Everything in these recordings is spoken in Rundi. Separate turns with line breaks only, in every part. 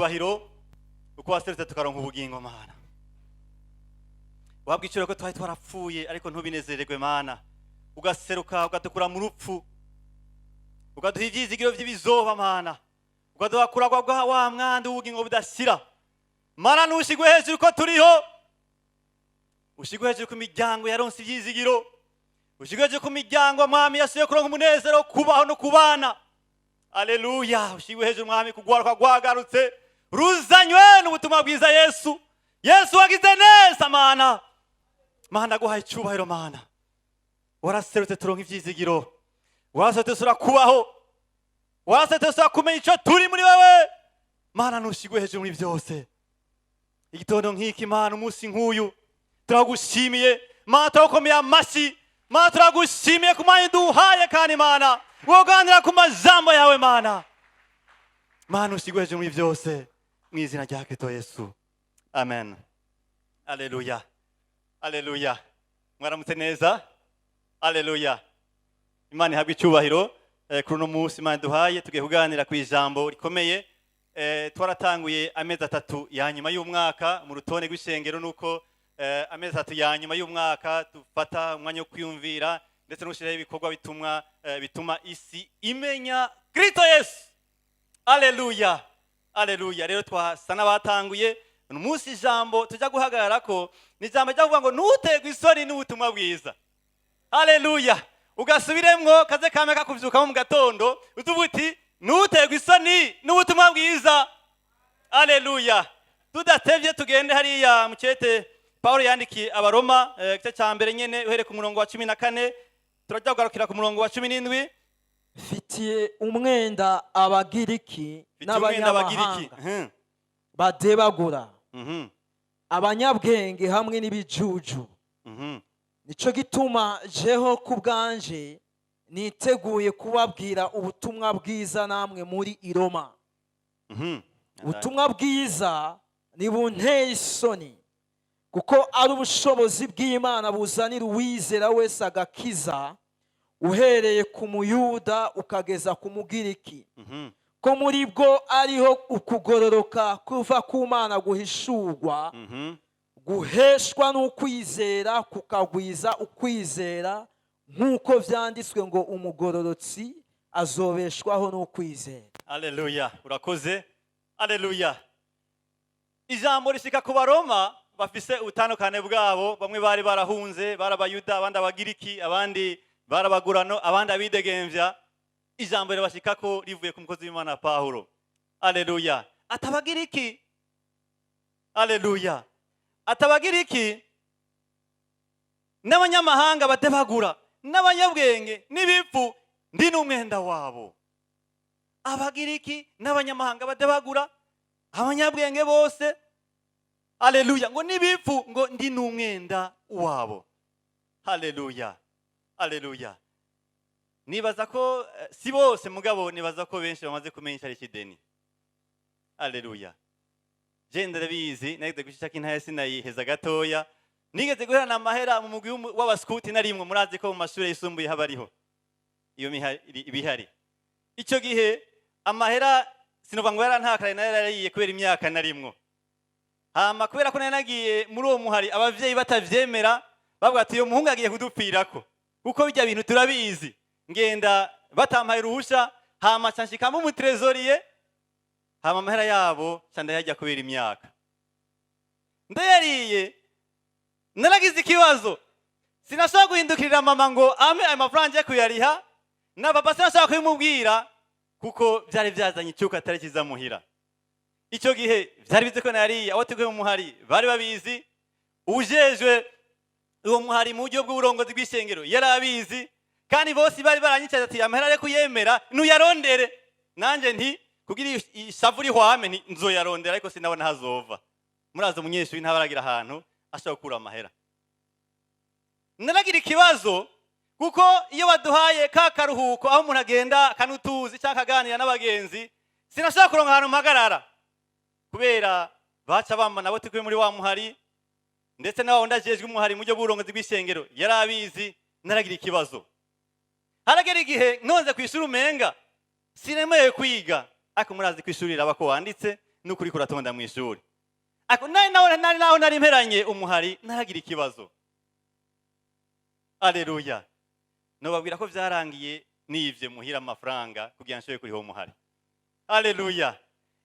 Icyubahiro uko waserutse tukaronka ubugingo. Mana, wabwa icyubahiro ko twari twarapfuye, ariko ntubinezererwe. Mana, ugaseruka ugadukura mu rupfu, ukaduha ibyizigiro by'ibizoba. Mana, ukaduha kuragwa bwa wa mwanda w'ubugingo budashira. Mana, ntushigwe hejuru ko turiho, ushigwe hejuru ku miryango yaronse ibyizigiro, ushigwe hejuru ku miryango, Mwami, yasubiye kuronka umunezero wo kubaho no kubana. Aleluya! Ushigwe hejuru, Mwami, kugwaruka rwagarutse ruzanywe n'ubutumwa bwiza. Yesu, Yesu, wagize neza. Mana, Mana, guhaye icyubahiro. Mana, waraserutse turonka ibyizigiro, waraserutse turakubaho, waraserutse turakumenya icyo turi muri wewe. Mana, ntushigwe hejuru muri byose. Igitondo nk'iki, Mana, umunsi nk'uyu, turagushimiye. Mana, turagukomeye amashyi. Mana, turagushimiye ku mwanya duhaye, kandi Mana, woganira ku majambo yawe. Mana, Mana, ushigwe hejuru muri byose, mu izina rya Kristo Yesu, amen. Aleluya, aleluya! Mwaramutse neza. Aleluya! Imana ihabwe icyubahiro. Kuri uno munsi Imana duhaye, tugiye kuganira ku ijambo rikomeye. Twaratanguye amezi 3 ya nyuma y'umwaka mu rutonde rw'ishengero, nuko amezi 3 ya nyuma y'umwaka dufata umwanya wo kwiyumvira ndetse no gushyiraho ibikorwa bituma isi imenya Kristo Yesu. Aleluya, aleluya! Rero twasa n'abatanguye uno munsi. Ijambo tujya guhagarara ko ni ijambo ryo kuvuga ngo ntuterwe isoni n'ubutumwa bwiza. Aleluya! Ugasubiremwo kaze kame kakuvyukamo mu gatondo, utuvuga uti: "Ntuterwe isoni n'ubutumwa bwiza." Aleluya! Tudatevye, tugende hariya mu cete Pawulo yandikiye Abaroma, igice cya mbere nyene, uhereye ku murongo wa 14, turajya kugarukira ku murongo wa 17.
Mfitiye umwenda Abagiriki
Mfitiye umwenda Abagiriki
n'abanyamahanga badebagura, abanyabwenge hamwe n'ibijuju. Nico gituma jeho ku bwanje niteguye kubabwira ubutumwa bwiza namwe muri i Roma. Ubutumwa bwiza ntibunteye isoni, kuko ari ubushobozi bw'Imana buzanira uwizera wese agakiza, uhereye ku Muyuda ukageza ku Mugiriki, ko muri bwo ariho ukugororoka kuva ku Mana guhishurwa, guheshwa n'ukwizera kukagwiza ukwizera, nk'uko vyanditswe ngo: "Umugororotsi azobeshwaho n'ukwizera."
Aleluya, urakoze. Aleluya! Ijambo rishika ku Baroma bafise ubutandukane bwabo. Bamwe bari barahunze, bari Abayuda, abandi Abagiriki, abandi bari abagurano, abandi abidegemvya. Ijambo rirabashikako rivuye ku mukozi w'Imana Pawulo. Aleluya! Atabagiriki, aleluya, atabagiriki n'abanyamahanga badebagura n'abanyabwenge n'ibipfu, ndi n'umwenda wabo. Abagiriki n'abanyamahanga badebagura, abanyabwenge bose, aleluya, ngo n'ibipfu, ngo ndi n'umwenda wabo. Haleluya, aleluya! Nibaza ko si bose, mugabo nibaza ko benshi bamaze kumenya icyo ari ikideni. Aleluya! Je ndabizi, nageze gushaka intaya sinayiheza gatoya. Nigeze guherana amahera mu mugwi w'abaskuti narimwe. Murazi ko mu mashuri yisumbuye haba ariho iyo ibihari. Icyo gihe amahera sinova ngo yarantakaye, nayo yarayiye kubera imyaka narimwo. Hama kubera ko nari nagiye muri uwo muhari abavyeyi batavyemera, bavuga ati: "Uyo muhungu agiye kudupfirako, kuko bijya bintu turabizi." Ngenda batampaye uruhusha, hama ca nshikamo umu trésorier, hama amahera yabo ca ndayarya kubera imyaka ndayariye. Naragize ikibazo, sinashobora guhindukirira mama ngo ampe ayo mafaranga nje kuyariha, na papa sinashobora kubimubwira, kuko byari byazanye icyuka atari kiza muhira. Icyo gihe byari bizi ko nariye. Abo turi mu muhari bari babizi, ujejwe uwo muhari mu buryo bw'uburongozi bw'ishengero yari abizi, kandi bose bari baranyicaye ati: "Amahera ari kuyemera nuyarondere." Nanjye nti kugira ishavu rihwame, nti nzoyarondera, ariko sinabona hazova. Murazi umunyeshuri ntabaragira ahantu ashobora gukura amahera. Naragira ikibazo, kuko iyo baduhaye ka karuhuko aho umuntu agenda kanutuzi cyangwa akaganira n'abagenzi, sinashobora kuronka ahantu mpagarara, kubera baca bamba nabo turi muri wa muhari, ndetse na wundi ajejwe umuhari mu buryo bw'uburongozi bw'ishengero yari abizi. Naragira ikibazo. Haragera igihe ntonze ku ishuri umenga sinemerewe kwiga, ariko murazi ko ishuri riraba ko wanditse. N'ukuri kuratonda mu ishuri. Ariko nari naho, nari naho nari mperanye umuhari, naragira ikibazo. Aleluya! Nobabwira ko vyarangiye nivye muhira amafaranga kugira nshobore kuriha umuhari. Aleluya!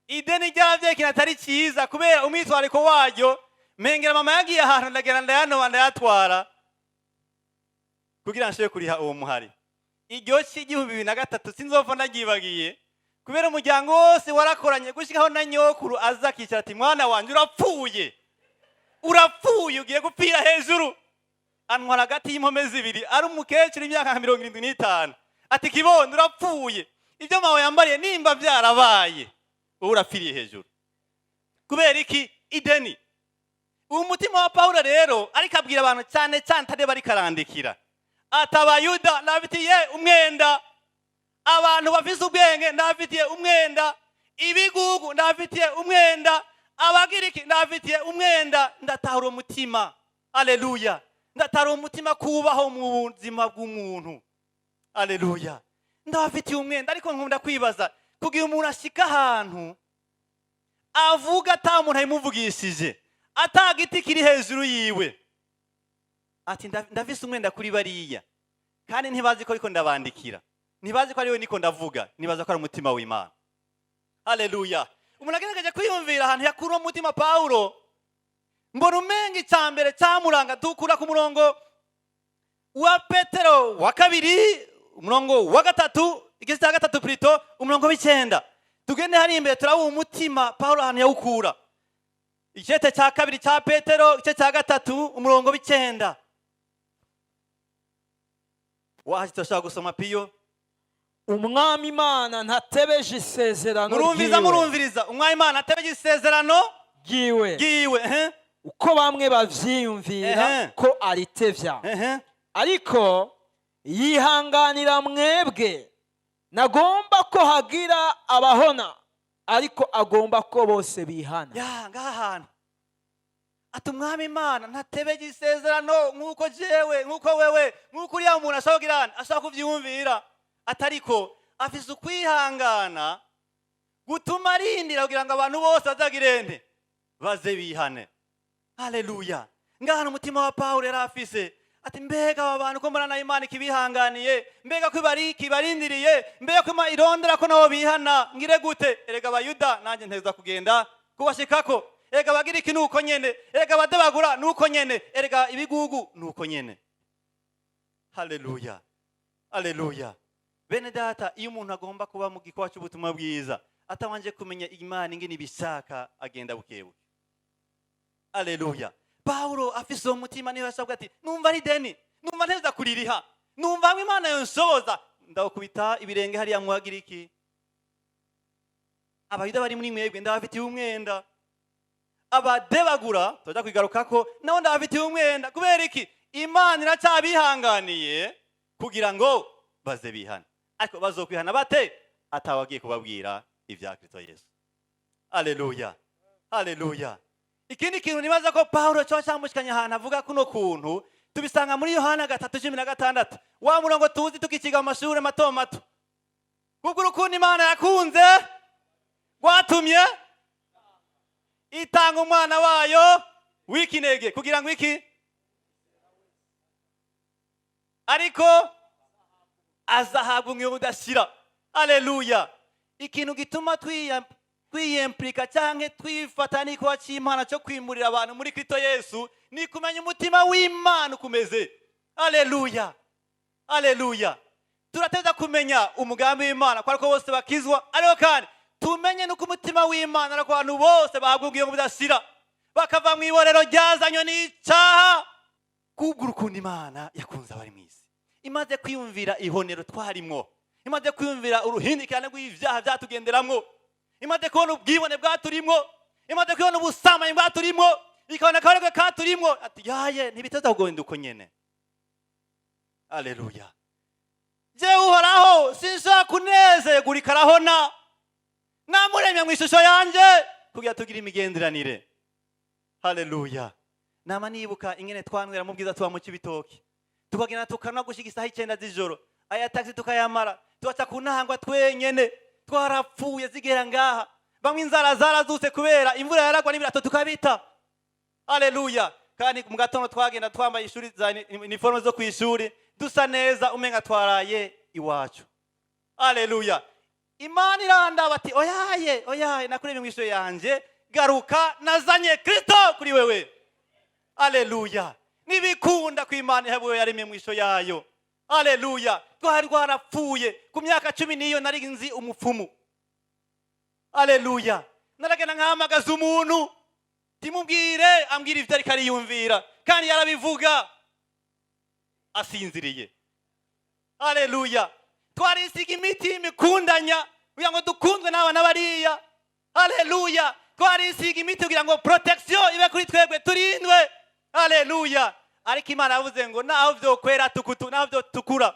Ideni ry'abavyeyi ikintu atari cyiza, kubera umwitwariko waryo. Mengera mama yagiye ahantu, ndagenda ndayanoba, ndayatwara kugira nshobore kuriha uwo muhari. Iryo ci 2003 sinzopfa ndaryibagiye, kubera umuryango wose warakoranye, gushikaho na nyokuru aza akicara ati: "Mwana wanje, urapfuye, urapfuye, ugiye gupfira hejuru." Antwara hagati y'impome zibiri, ari umukecuru imyaka nka 75, ati: "Kibondo, urapfuye, ibyo mawe yambariye nimba byarabaye, wowe urapfiriye hejuru." Kubera iki? Ideni. Uwo mutima wa Pawulo rero, ariko abwira abantu cyane cyane atareba, ariko arandikira ati: "Abayuda ndabafitiye umwenda, abantu bafise ubwenge ndabafitiye umwenda, ibigugu ndabafitiye umwenda, Abagiriki ndabafitiye umwenda." Ndatahura umutima. Aleluya! Ndatahura umutima kubaho mu buzima bw'umuntu. Aleluya! Ndabafitiye umwenda. Ariko nkunda kwibaza, kugira umuntu ashika ahantu avuga ata muntu abimuvugishije, ata giti kiri hejuru yiwe, ati: "Ndafise umwenda kuri bariya, kandi ntibazi ko ariko ndabandikira, ntibazi ko ariwe niko ndavuga, nibaza ko ari umutima w'Imana." Haleluya! Umuntu agerageje kwiyumvira ahantu yakura uwo mutima Pawulo, mbona umenga icya mbere cyamuranga dukura ku murongo wa Petero wa kabiri, umurongo wa gatatu, igice cya gatatu plutôt, umurongo w'9. Tugende hari imbere, turabona umutima Pawulo ahantu yawukura. Icete cya kabiri cya Petero, igice cya gatatu, umurongo w'9. Waje turashobora gusoma piyo.
Umwami Imana ntatebeje isezerano
Murumviriza?
ryiwe.
Murumviriza? Umwami Imana atebeje isezerano
ryiwe
ryiwe, ehe.
uko bamwe bavyiyumvira ko aritevya, ariko yihanganira mwebwe, nagomba ko hagira abahona, ariko agomba ko bose bihana.
Ya, ngaha hantu ati: "Umwami Imana ntatebeje isezerano nk'uko jewe, nk'uko wewe, nk'uko uriya muntu ashobora kugira, ashobora kuvyiyumvira." Atariko afise ukwihangana gutuma arindira kugira ngo abantu bose bazagirende, baze bihane. Haleluya! Ngaha umutima wa Pawulo yari afise, ati: "Mbega aba bantu ko mbona na Imana ikibihanganiye, mbega ko ibarindiriye, mbega ko Imana irondera ko nabo bihana, ngire gute? Erega Abayuda nanjye nteza kugenda kubashikako, erega Abagiriki nuko nyene, erega abadebagura nuko nyene, erega ibigugu nuko nyene." Haleluya, haleluya! Bene data, iyo umuntu agomba kuba mu gikorwa cy'ubutumwa bwiza atabanje kumenya Imana ingene ibishaka, agenda bukebuke. Aleluya! Pawulo afise uwo mutima, niyo yasabwa ati: "Numva ari deni, numva nteza kuririha, numva hamwe Imana yonshoboza ndawukubita ibirenge hariya mu Bagiriki. Abayuda bari muri mwebwe ndabafitiye umwenda, abadebagura tujya kwigarukako nabo ndabafitiye umwenda." Kubera iki? Imana iracyabihanganiye kugira ngo baze bihane. Ariko bazokwihana bate atawagiye kubabwira ibya Kristo Yesu? Aleluya, aleluya! Ikindi kintu nibaza ko Pawulo cyoba cyamushikanye ahantu avuga kuno kuntu, tubisanga muri Yohana 3:16, wa murongo tuzi tukikiga mu mashuri mato mato: "Kubwo urukundo Imana yakunze rwatumye itanga umwana wayo w'ikinege, kugira ngo iki? Ariko azahabwa umwe udashira." Aleluya! Ikintu gituma twiyempurika cyangwa twifata n'igikorwa cy'Imana cyo kwimurira abantu muri Kristo Yesu ni kumenya umutima w'Imana ukomeze. Aleluya, aleluya! Turateza kumenya umugambi w'Imana ko ariko bose bakizwa, ariko kandi tumenye nuko umutima w'Imana ariko abantu bose bahabwa ubugingo budashira, bakava mu iborero ryazanywe n'icyaha. Kubw'urukundo Imana yakunze abari mu isi, imaze kwiyumvira ihonero twarimwo, imaze kwiyumvira uruhindikirane rw'ibyaha byatugenderamwo, imaze kubona ubwibone bwaturimwo, imaze kubona ubusambanyi bwaturimwo, ikabona akabarego katurimwo, ati: "Yaye, ntibiteza kugenda uko nyene." Aleluya! "Jewe Uhoraho sinshobora kunezerwa arahona, namuremye mu ishusho yanjye kugira tugire imigenderanire." Haleluya! Nama nibuka ingene twanywera mu bwiza, tuba mu Cibitoki, tukagenda tukanwa gushika isaha 9 z'ijoro, aya taxi tukayamara, tugaca ku ntangwa twenyene, twarapfuye zigera ngaha. Bamwe inzara zarazutse kubera imvura yaragwa n'ibirato tukabita. Aleluya! Kandi mu gatondo twagenda twambaye ishuri za uniforme zo ku ishuri, dusa neza, umenga twaraye iwacu. Aleluya! Imana irandaba ati: "Oyaye, oyaye, nakuremye mu ishusho yanjye, garuka, nazanye Kristo kuri wewe." Aleluya! Nibikunda ko Imana ihabuwe yaremye mu ishusho yayo. Aleluya! Twari rwarapfuye. Ku myaka 10 niyo nari nzi umupfumu. Aleluya! Naragenda nkahamagaza umuntu, timubwire ambwira ibyo ariko ariyumvira, kandi yarabivuga asinziriye. Aleluya! Twarisiga imiti y'imikundanya kugira ngo dukundwe n'aba n'abariya. Aleluya! Twarisiga imiti kugira ngo protection ibe kuri twebwe, turindwe. Aleluya! Ariko Imana yavuze ngo naho vyokwera tukutu, naho vyotukura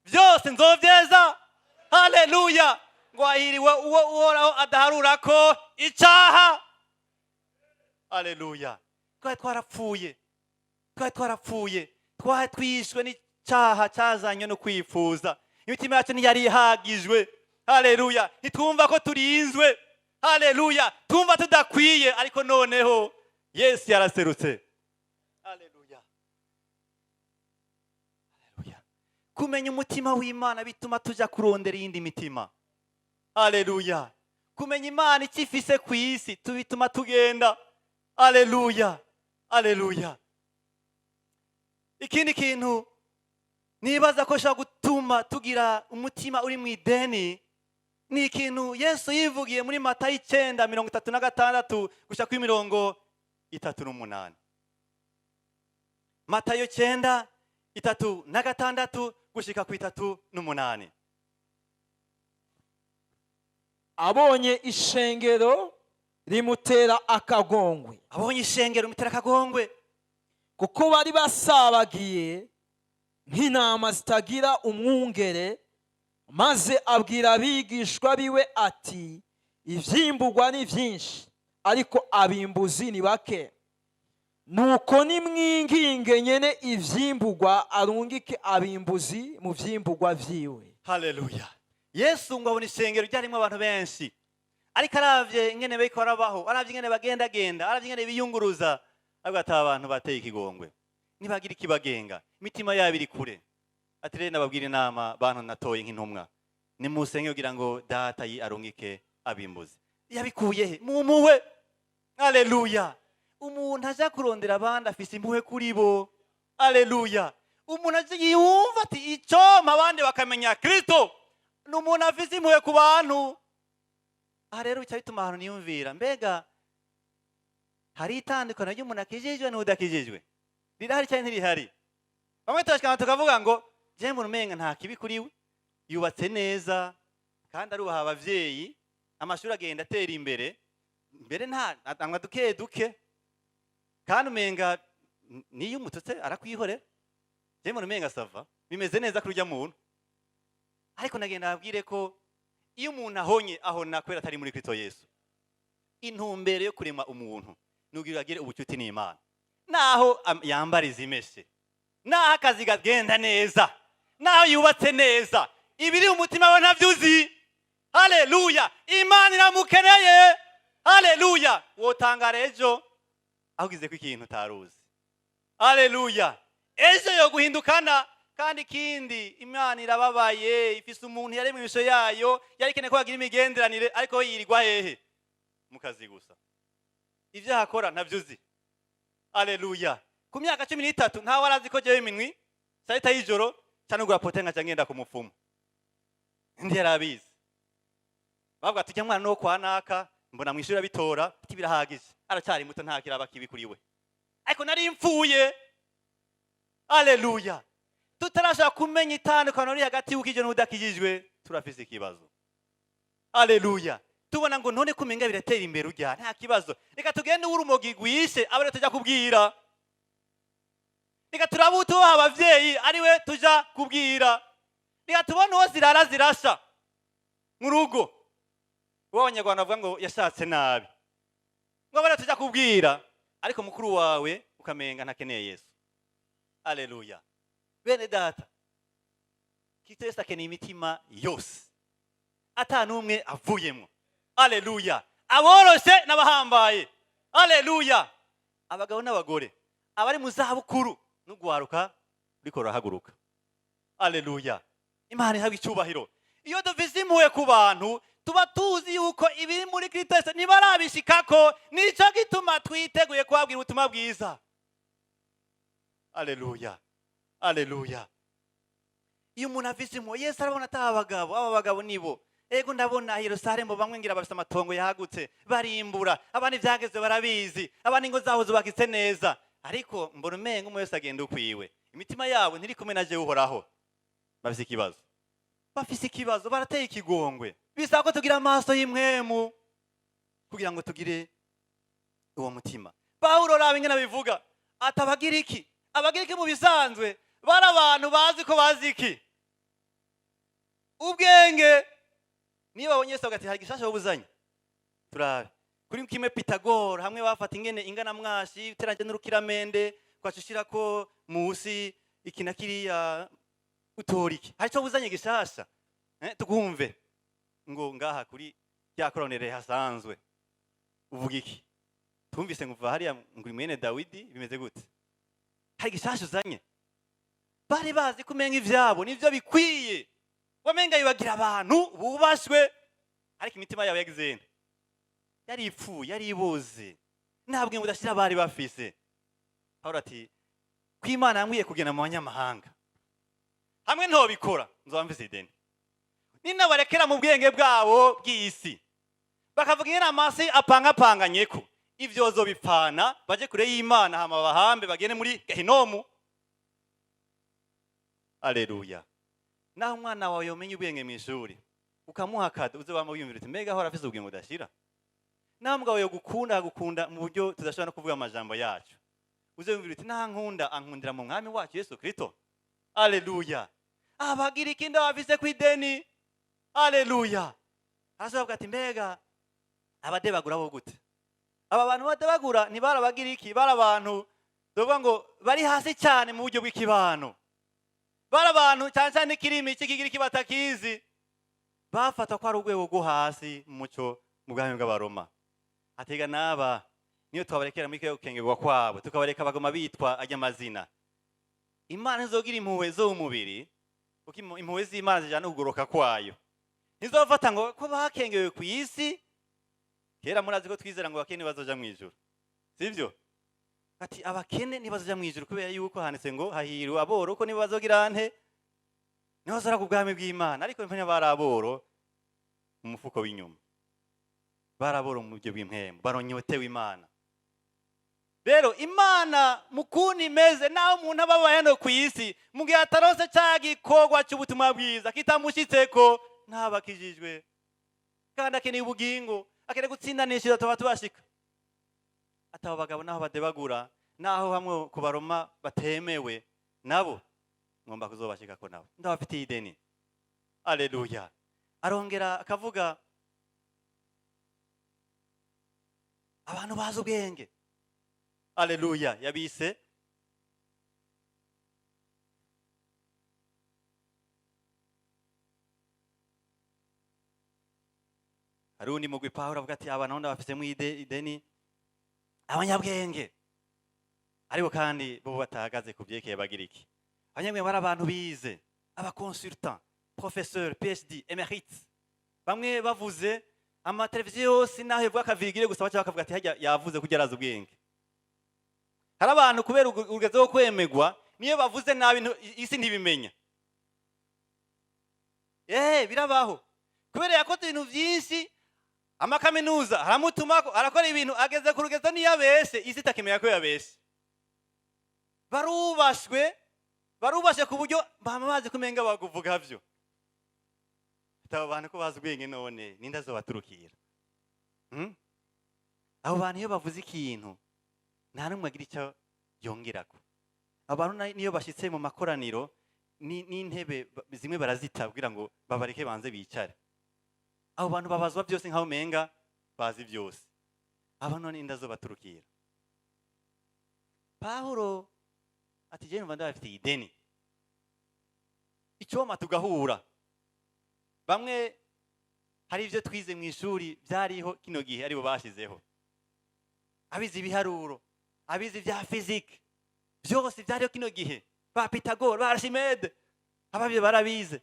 byose, nzovyeza. Haleluya! Ngo ahiriwe uwo Uhoraho adaharura ko icaha. Aleluya! Twari twarapfuye, twari twarapfuye, twari twishwe n'icaha cyazanywe no kwifuza. Imitima yacu ntiyari ihagijwe. Haleluya! Ntitwumva ko turinzwe. Haleluya! Twumva tudakwiye, ariko noneho Yesu yaraserutse. Haleluya, haleluya! Kumenya umutima w'Imana bituma tujya kurondera iyindi mitima. Haleluya! Kumenya Imana icyo ifise ku isi tubituma tugenda. Haleluya, haleluya! Ikindi kintu nibaza ko ashobora gutuma tugira umutima uri mu ideni ni ikintu Yesu yivugiye muri Matayo 9:36 gushika kuri 38. Matayo 9:36 gushika ku 38.
Abonye ishengero rimutera akagongwe.
Abonye ishengero rimutera akagongwe.
Kuko bari basabagiye nk'intama zitagira umwungere, maze abwira abigishwa biwe ati: "Ivyimburwa ni byinshi, ariko abimbuzi ni bake. Nuko nimwinginge nyene ivyimburwa arungike abimbuzi mu vyimburwa vyiwe."
Haleluya! Yesu ngo abona ishengero ryarimo abantu benshi, ariko aravye ingene bariko barabaho, aravye ingene bagendagenda, aravye ingene biyunguruza, avuga ati: "Abantu bateye ikigongwe, nibagira ikibagenga, imitima yabo iri kure." Ati: "Rero nababwira inama, bantu natoye nk'intumwa, nimusenge kugira ngo Data arungike abimbuzi." Yabikuye he? Mu mpuhwe. Haleluya! Umuntu aja kurondera abandi afise impuhwe kuri bo. Haleluya! Umuntu aje yumva ati: "Icompa abandi bakamenya Kristo", ni umuntu afise impuhwe ku bantu. Aha rero bica bituma ahantu niyumvira: mbega hari itandukano ry'umuntu akijijwe n'udakijijwe? Rirahari cyangwa ntirihari? Bamwe turashikana tukavuga ngo: "Je mbona umenga nta kibi kuri we, yubatse neza kandi arubaha abavyeyi, amashuri agenda atera imbere, mbere nta atangwa duke duke, kandi umenga niyo umututse arakwihorera. Je mbona umenga ça va, bimeze neza kuri urya muntu." Ariko nagenda babwire ko iyo umuntu ahonye, ahona kubera atari muri Kristo Yesu. Intumbero yo kurema umuntu ni ukugira agire ubucuti n'Imana. Naho yambara izimeshe, naho akazi kagenda neza, naho yubatse neza, ibiri mu mutima we ntabyo uzi. Haleluya! Imana iramukeneye. Haleluya! Wotangara ejo aho ugize ko ikintu utaruzi. Haleluya! Ejo yo guhindukana. Kandi ikindi, Imana irababaye, ifise umuntu yaremwe ishusho yayo, yari ikeneye ko bagira imigenderanire, ariko we yirirwa hehe? Mu kazi gusa. Ibyo akora ntabyo uzi. Aleluya! Ku myaka 13 ntawe arazi ko jewe iminwi saa 6 y'ijoro cyangwa ugura pote nkaca ngenda ku mupfumu. Ndi yarabizi, bavuga ati: "Mwana no kwa naka, mbona mu ishuri abitora." Ati: "Birahagije, aracyari muto, nta kiraba kibi kuri we." Ariko nari mfuye. Aleluya! Tutarashaka kumenya itandukano riri hagati y'ukijijwe n'udakijijwe, turafise ikibazo. Aleluya! Tubona ngo none kumenga biratera imbere urya, nta kibazo, reka tugende urumogi rwishe abe tujya kubwira, reka turabe utubaha abavyeyi ariwe tuja kubwira, reka tubone uwo zirara zirasha mu rugo, uwo Abanyarwanda bavuga ngo yashatse nabi, ngo abe tujya kubwira. Ariko mukuru wawe ukamenga ntakeneye Yesu. Aleluya! Bene data, Kristo Yesu akeneye imitima yose, ata n'umwe avuyemo. Aleluya! Aboroshe n'abahambaye. Aleluya. Abagabo n'abagore, abari mu zabukuru n'ugwaruka ruriko rurahaguruka. Aleluya. Imana ihabwa icyubahiro. Iyo dufise impuhwe ku bantu, tuba tuzi yuko ibiri muri Kristo Yesu ntibarabishikako. Nico gituma twiteguye kubabwira ubutumwa bwiza. Aleluya, aleluya. Iyo umuntu afise impuhwe, Yesu arabona ati aba bagabo, aba bagabo nibo. Ego, ndabona Yerusalemu bamwe ngira bafise amatongo yagutse, barimbura abandi, ivyageze barabizi, abandi ingo zabo zubakitse neza, ariko mbona umenga umwe wese agenda ukwiwe, imitima yabo ntiri kumwe na jewe Uhoraho. Bafise ikibazo, bafise ikibazo, barateye ikigongwe. Bisaba ko tugira amaso y'impwemu kugira ngo tugire uwo mutima. Pawulo, raba ingene abivuga, ati Abagiriki, Abagiriki mu bisanzwe bari abantu bazi ko bazi iki? Ubwenge. Niyo babonye Yesu bagati: "Hari gishasha wobuzanye? Turabe kuri kimwe Pitagore." Hamwe bafata ingene ingana mwashi uteranje n'urukiramende, ugaca ushirako musi iki na kiriya, utora iki? Hari ico buzanye gishasha? Tukumve ngo ngaha kuri rya koraniro hasanzwe uvuga iki? Tumvise ngo uva hariya, ngo uri mwene Dawidi, bimeze gute? Hari gishasha uzanye? Bari bazi ko umenga ivyabo nivyo bikwiye, wamenga bibagira abantu bubashwe, ariko imitima yabo yagize nte? Yari ipfuye, yari iboze, nta bwenge budashira bari bafise. Pawulo ati: "Ko Imana yambwiye kugenda mu banyamahanga, hamwe ntobikora nzoba mfise ideni. Ninabarekera mu bwenge bwabo bw'isi, bakavuga ingene amasi apangapanganyeko, ivyo zobipfana, baje kure y'Imana, hama bahambe bagende muri Gehinomu." Aleluya. Naho umwana wawe yomenya ubwenge mu ishuri, ukamuha cadeau, uze wama wiyumvira uti: "Mbega ahora afise ubwenge budashira?" Naho umugabo yogukunda, agukunda mu buryo tudashobora no kuvuga amajambo yacu, uze wiyumvira uti: "Nankunda, ankundira mu Mwami wacu Yesu Kristo." Aleluya. Abagira ikindi bafise ku ideni. Aleluya. Aravuga ati: "Mbega abadebagura bo gute?" Aba bantu badebagura ntibari iki? Bari abantu tuvuga ngo bari hasi cyane mu buryo bw'ikibano, bari abantu cyane cyane ikirimi cy'Ikigiriki batakizi, bafata ko ari urwego rwo hasi mu muco mu bwami bw'Abaroma. Atega n'aba niyo twabarekera muri gukengerwa kwabo, tukabareka bagoma bitwa ajya amazina, Imana ntizogira impuhwe zo mu mubiri, kuko impuhwe z'Imana zijyana no kugoroka kwayo. Ntizofata ngo ko bakengewe ku isi. Kera murazi ko twizera ngo abakene bazoja mu ijuru, sibyo? Ati abakene ntibazoja mu ijuru, kubera yuko handitse ngo: "Hahirwa aboro, ko nibo bazogira nte? Nibo bazora ku bwami bw'Imana." Ariko mpenya bari aboro mu mufuko w'inyuma, bari aboro mu buryo bw'impwemu, baronyotewe Imana. Rero Imana mu kuntu imeze, naho umuntu aba abaye hano ku isi, mu gihe atarose cya gikorwa cy'ubutumwa bwiza kitamushyitseko, ntaba akijijwe, kandi akeneye ubugingo, akeneye gutsindanishiriza. Tuba tubashika ati: "Abo bagabo, naho badebagura, naho hamwe ku Baroma batemewe, nabo ngomba kuzobashikako, nabo ndabafitiye ideni." Aleluya. Arongera akavuga abantu bazi ubwenge. Aleluya. Yabise hari undi mugwi Pawulo avuga ati: "Aba nabo ndabafisemo ideni, abanyabwenge." Ariko kandi bo batahagaze ku byerekeye Abagiriki. Abanyabwenge bari abantu bize, aba consultant, professeur, PhD, émérite. Bamwe bavuze amateleviziyo yose, naho ivuga akavigire gusa, baca bakavuga ati: "Harya yavuze kugira arazi ubwenge." Hari abantu kubera urugezo rwo kwemegwa, niyo bavuze nabi isi ntibimenya. Birabaho, kubera yakoze ibintu byinshi, amakaminuza aramutumako, arakora ibintu, ageze ku rugezo niyo abeshe isi itakimenya ko yabeshe. Barubashwe, barubashe ku buryo bama bazi kumenga baguvuga vyo. Ati: "Abo bantu ko bazi ubwenge, none ninde azobaturukira?" Abo bantu iyo bavuze ikintu, nta n'umwe agira icyo yongerako. Abantu niyo bashitse mu makoraniro, n'intebe zimwe barazita kugira ngo babareke banze bicare. Abo bantu babazwa byose nkaho umenga bazi byose. Aba none ninde azobaturukira? Pawulo ati: "Jewe numva ndabafitiye ideni, icoma tugahura." Bamwe Hari ibyo twize mu ishuri byariho kino gihe aribo bashizeho. Abize ibiharuro, abize ibya physique, byose byariho kino gihe. Ba Pythagore, ba Archimède, ababye barabize,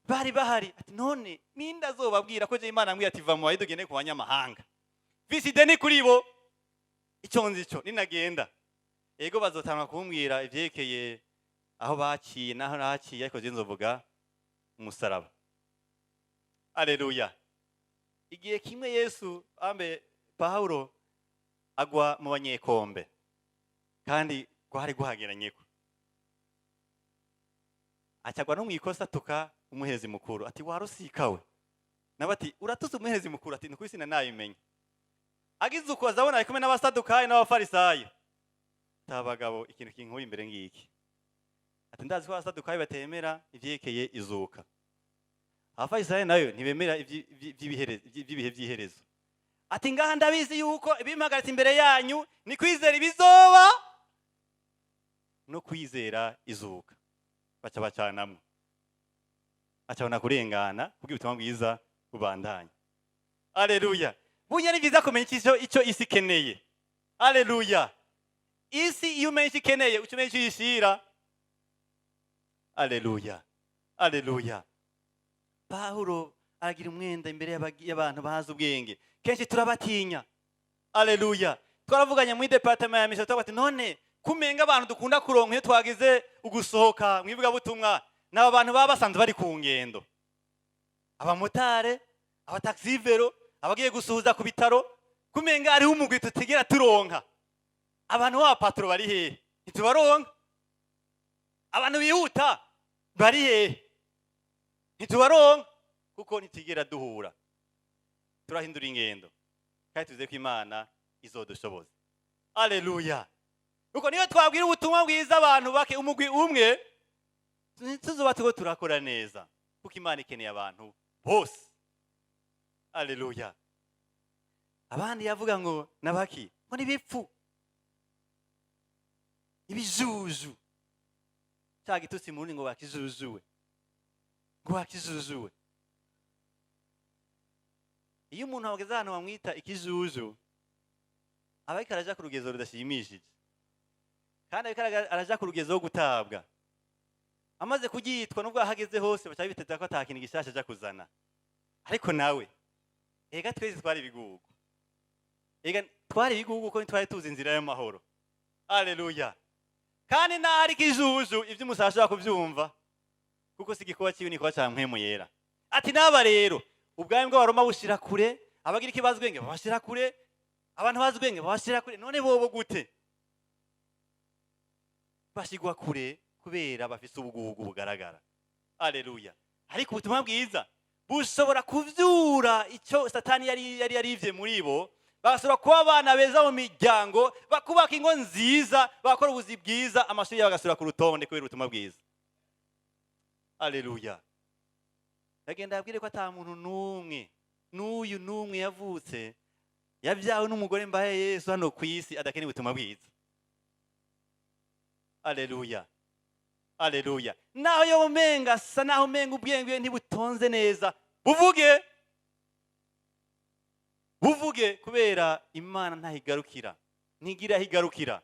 bari bahari. Ati: "None ninde azobabwira ko je Imana ambwiye ati: 'Va mu Bayuda ugende ku banyamahanga?' Mfise ideni kuri bo. Icyo nzi cyo, ninagenda, ego, bazotanga kumbwira ivyerekeye aho baciye naho naciye, ariko je nzovuga umusaraba." Aleluya! Igihe kimwe Yesu ambe Pawulo agwa mu banyekombe, kandi gwari guhageranyeko, acagwa no mu ikosa, atuka umuherezi mukuru, ati: "Warusikawe." Nawe ati: "Uratuse umuherezi mukuru?" Ati: "Nukuri sinanabimenye." Agize uko, azabona ari kumwe n'Abasadukayo n'Abafarisayo. Ati: "Abagabo, ikintu kinkuye imbere ngiki." Ati: "Ndazi ko Abasadukayo batemera ivyerekeye izuka, Abafarisayo nayo ntibemera iby'ibihe by'iherezo." Ati: "Ngaha ndabizi yuko ibimpagaritse imbere yanyu ni kwizera ibizoba no kwizera izuka." Baca bacanamwo, acabona kurengana kugira ubutumwa bwiza bubandanye. Aleluya! Burya ni byiza kumenya icyo isi ikeneye. Aleluya! Isi iyo umenya icyo ikeneye, uca umenya icyo uyishira. Aleluya, aleluya! Pawulo aragira umwenda imbere y'abantu bazi ubwenge. Kenshi turabatinya. Aleluya! Twaravuganye muri département ya mission, tukavuga ati: "None kumenga abantu dukunda kuronka iyo twagize ugusohoka mu ivugabutumwa ni aba bantu baba basanzwe bari ku ngendo, abamotari, abataxi-vélo, abagiye gusuhuza ku bitaro? Kumenga hariho umugwi tutigera turonka. Abantu b'abapatro bari hehe? Ntitubaronka. Abantu bihuta bari hehe? Ntitubaronka, kuko ntitigera duhura." Turahindura ingendo kandi tuzi ko Imana izodushoboza. Aleluya! Kuko niyo twabwira ubutumwa bwiza abantu bake, umugwi umwe, tuzoba turiko turakora neza, kuko Imana ikeneye abantu bose. Aleluya! Abandi yavuga ngo nabaki? Ngo nibipfu, ibijuju. Cya gitutsi mu ngo bakijujuwe, ngo bakijujuwe. Iyo umuntu ageze ahantu bamwita ikijuju, aba ariko araja ku rugezo rudashimishije, kandi ariko araja ku rugezo rwo gutabwa. Amaze kuryitwa, nubwo ahageze hose baca biteza ko ata kintu gishasha aja kuzana. Ariko nawe ega twese twari ibigugu, ega twari ibigugu, ko ntitwari tuzi inzira y'amahoro. Aleluya! Kandi naho ari ikijuju, ibyo umusaba ashobora kubyumva, kuko si igikorwa kibi, ni igikorwa cya Mpwemu Yera. Ati: "N'aba rero ubwami bw'Abaroma bushira kure, abagira ikibazo ubwenge babashira kure, abantu bazi ubwenge babashira kure. None bobo gute bashigwa kure?" Kubera bafise ubugugu bugaragara. Aleluya! Ariko ubutumwa bwiza bushobora kuvyura icyo Satani yari yarivye muri bo, bagasubira kuba abana beza mu miryango, bakubaka ingo nziza, bakora ubuzi bwiza, amashuri yabo agasubira ku rutonde kubera ubutumwa bwiza. Aleluya! Ndagenda yabwire ko ata muntu n'umwe, n'uyu n'umwe yavutse, yabyawe n'umugore mbaye Yesu hano ku isi, adakeneye ubutumwa bwiza. Aleluya, aleluya! Naho yo umenga asa naho umenga ubwenge ntibutonze neza, buvuge, buvuge, kubera Imana ntahigarukira, ntigira aho igarukira.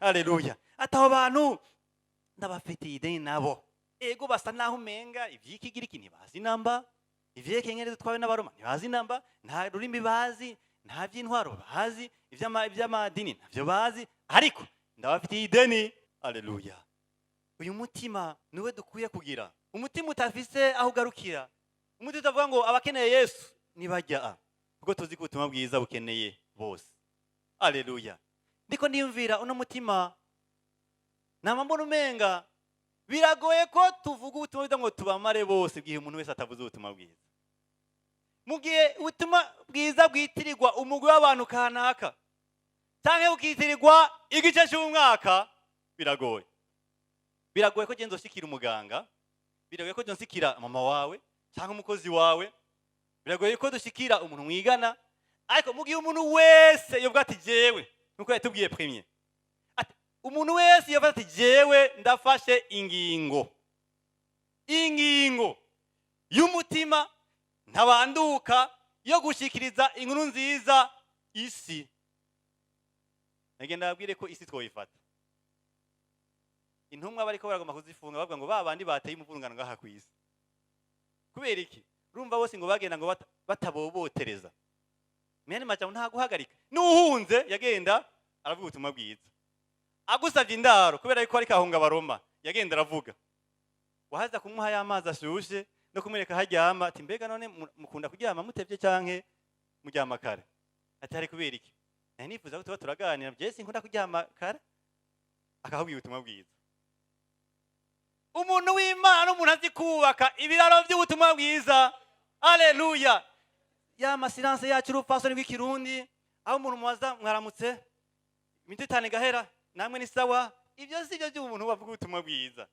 Aleluya! Ati: "Abo bantu ndabafitiye ideni nabo. Ego, basa naho umenga ivy'Ikigiriki ntibazi namba, ivyerekeye ingene dutwawe n'Abaroma ntibazi namba, nta rurimi bazi, nta vy'intwaro bazi, ivy'amadini ntavyo bazi, ariko ndabafitiye ideni." Aleluya! Uyu mutima niwe dukwiye kugira, umutima utafise aho ugarukira, umutima utavuga ngo abakeneye Yesu nibajya, kuko tuzi ko ubutumwa bwiza bukeneye bose. Aleluya! Ndiko ndiyumvira uno mutima, nama mbona umenga biragoye ko tuvuga ubutumwa bwiza ngo tubamare bose, igihe umuntu wese atavuze ubutumwa bwiza. Mu gihe ubutumwa bwiza bwitirirwa umugwi w'abantu kanaka canke bukitirirwa igice cy'umwaka, biragoye. Biragoye ko genzo nshikira umuganga, biragoye ko nshikira mama wawe cyangwa umukozi wawe, biragoye ko dushikira umuntu mwigana. Ariko mu gihe umuntu wese yovuga ati: "Jewe," nkuko yatubwiye premier, ati umuntu wese yovuga ati: "Jewe ndafashe ingingo y'umutima, Ntabanduka yo gushikiriza inkuru nziza isi. Nagenda babwire ko isi twoyifata. Intumwa bariko baragomba kuzifunga, bavuga ngo ba bandi bateye umuvurungano ngaha ku isi. Kubera iki? Urumva bose ngo bagenda ngo batabobotereza. Mene majambo, nta guhagarika. N'uhunze yagenda aravuga ubutumwa bwiza. Agusavye indaro kubera yuko ariko ahunga Abaroma, yagenda aravuga. Wahaza kumuha y'amazi ashushe no kumwereka aho aryama, ati: "Mbega none mukunda kuryama mutevye canke muryama kare?" Ati: "Hari kubera iki? Nari nifuza ko tuba turaganira, je sinkunda kuryama kare." Akakubwira ubutumwa bwiza. Umuntu w'Imana n'umuntu azi kubaka ibiraro by'ubutumwa bwiza. Aleluya! Ya ma silence yacu, urupfasoni rw'ikirundi, aho umuntu mubaza "Mwaramutse", iminota 5 igahera, "Namwe ni sawa". Ibyo si byo by'umuntu bavuga ubutumwa bwiza.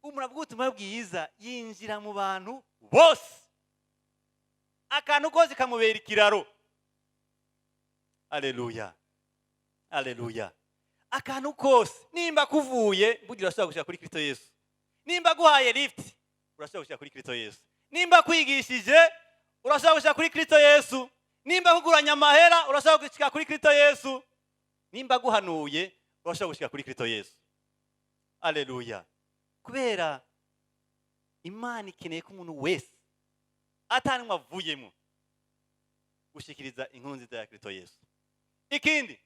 Umuntu avuga ubutumwa bwiza yinjira mu bantu bose, akantu kose kamubera ikiraro. Aleluya, aleluya! Akantu kose, nimba kuvuye burya, urashobora gushika kuri Kristo Yesu. Nimba guhaye lift, urashobora gushika kuri Kristo Yesu. Nimba kwigishije, urashobora gushika kuri Kristo Yesu. Nimba kuguranya amahera, urashobora gushika kuri Kristo Yesu. Nimba guhanuye, urashobora gushika kuri Kristo Yesu. Aleluya! Kubera Imana ikeneye ko umuntu wese atanimwe avuyemo gushikiriza inkuru nziza ya Kristo Yesu. Ikindi,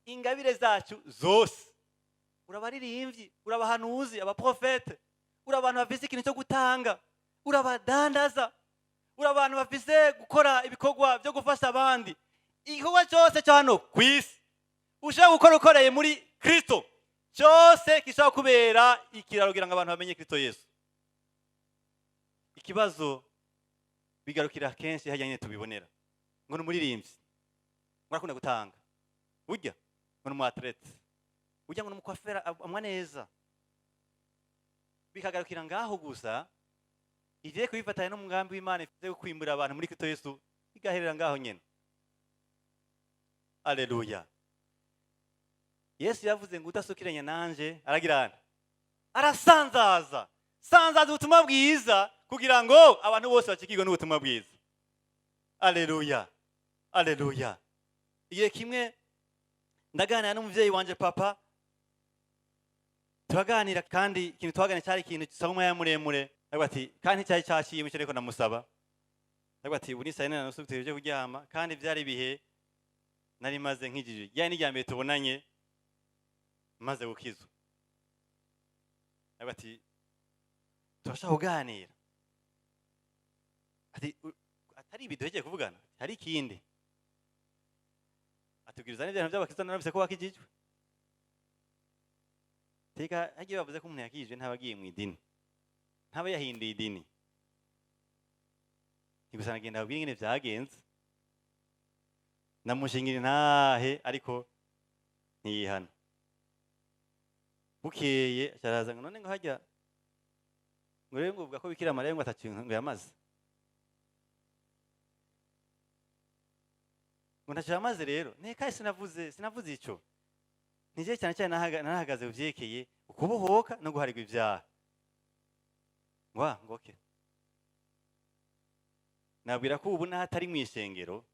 ingabire zacu zose: urabaririmbyi, urabahanuzi, abaprofete, uri abantu bafise ikintu cyo gutanga, urabadandaza, uri abantu bafise gukora ibikorwa byo gufasha abandi, igikorwa cyose cyo hano ku isi ushobora gukora ukoreye muri Kristo, cyose gishobora kubera ikiraro kugira ngo abantu bamenye Kristo Yesu. Ikibazo bigarukira kenshi hajya nyine tubibonera ngo ni umuririmbyi, murakunda gutanga, burya ngo ni umu athlète, burya ngo ni umukwafera amwa neza, bikagarukira ngaho gusa. Igiye kubifatanya n'umugambi w'Imana ifite wo kwimbura abantu muri Kristo Yesu, bigaherera ngaho nyine. Aleluya! Yesu yavuze ngo udasukiranya nanje aragira ane? Arasanzaza. Sanzaza ubutumwa bwiza kugira ngo abantu bose bakikirwe n'ubutumwa bwiza. Aleluya, aleluya! Igihe kimwe ndaganira n'umuvyeyi wanje papa, turaganira, kandi ikintu twaganira cyari ikintu gisaba umwanya muremure. Aravuga ati, kandi cyari cyaciye mucyo, ariko ndamusaba, aravuga ati: "Ubu ni saa 4:30, tuje kuryama." Kandi byari ibihe nari maze nkijije, ryari n'irya mbere tubonanye maze gukizwa. Aravuga ati: "Turashaka kuganira." Ati: "Atari ibi duhegeye kuvugana, hari ikindi." Atubwiriza n'ibintu by'abakristo, narabise ko wakijijwe. Teka hagiye bavuze ko umuntu yakijijwe ntaba agiye mu idini, ntaba yahinduye idini. Ni gusa nagenda babwire ingene vyagenze, ndamushingira intahe, ariko ntiyihana. Bukeye araza ngo none ngo hajya ngo rero ngo uvuga ko Bikira Mariya ngo atakintu ngo yamaze, ngo ntacyo yamaze. Rero neka sinavuze ico nije cyane cyane narahagaze uvyerekeye ukubohoka no guharirwa ibyaha. Ngo ah, ngo okay. Nabwira ko ubu naho atari mu ishengero,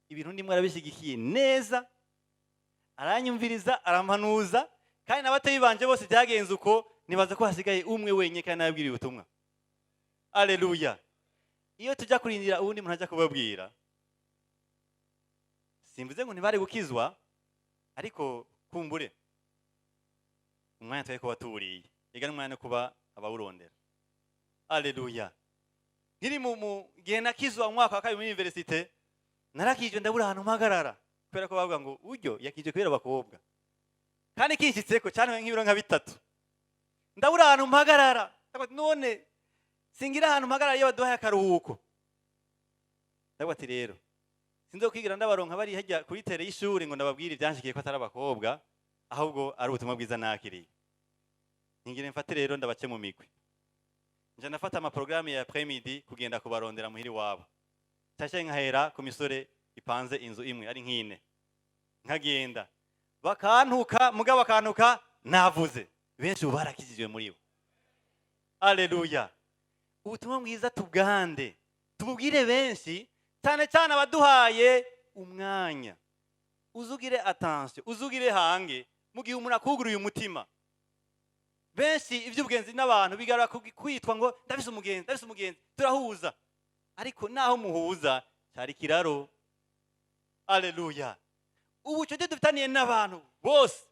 ibintu ndimwe arabishyigikiye neza, aranyumviriza, arampanuza. Kandi n'abatayi banje bose byagenze uko. Nibaza ko hasigaye umwe wenyine, kandi nababwiriye ubutumwa. Aleluya! Iyo tujya kurindira uwundi muntu ajya kubabwira, simvuze ngo ntibari gukizwa, ariko kumbure umwanya twari kuba tuwuriye. Ega n'umwanya no kuba abawurondera. Aleluya! Nkiri mu gihe nakizwa mu mwaka wa kabiri muri université, narakijwe ndabura ahantu mpagarara, kubera ko bavuga ngo uryo yakijwe kubera abakobwa. Kandi kinshitseko cyane nk'ibiro nka 3, ndabura ahantu mpagarara. Ndavuga ati, none singira ahantu mpagarara iyo baduhaye akaruhuko. Ndavuga ati: "Rero sinzokwigira ndabaronka bari hajya kuri terrain y'ishuri ngo ndababwire ibyanshikiye, ko atari abakobwa, ahubwo ari ubutumwa bwiza nakiriye." Ningire mfate rero ndabace mu migwi, nja ndafata amaporogaramu ya après-midi kugenda kubarondera muhiri wabo. Cyashye nkahera ku misore ipanze inzu imwe ari nk'ine, nkagenda bakantuka, mugabo bakantuka navuze. Benshi ubu barakijijwe muri bo. Aleluya! Ubutumwa bwiza tubwande. Tububwire benshi, cyane cyane abaduhaye umwanya. Uzugire attention, uzugire hange mu gihe umuntu akuguruye umutima. Benshi iby'ubugenzi n'abantu bigaragara kwitwa ngo ndafise umugenzi, ndafise umugenzi, turahuza. Ariko naho muhuza cyari kiraro. Aleluya! Ubucuti dufitaniye n'abantu bose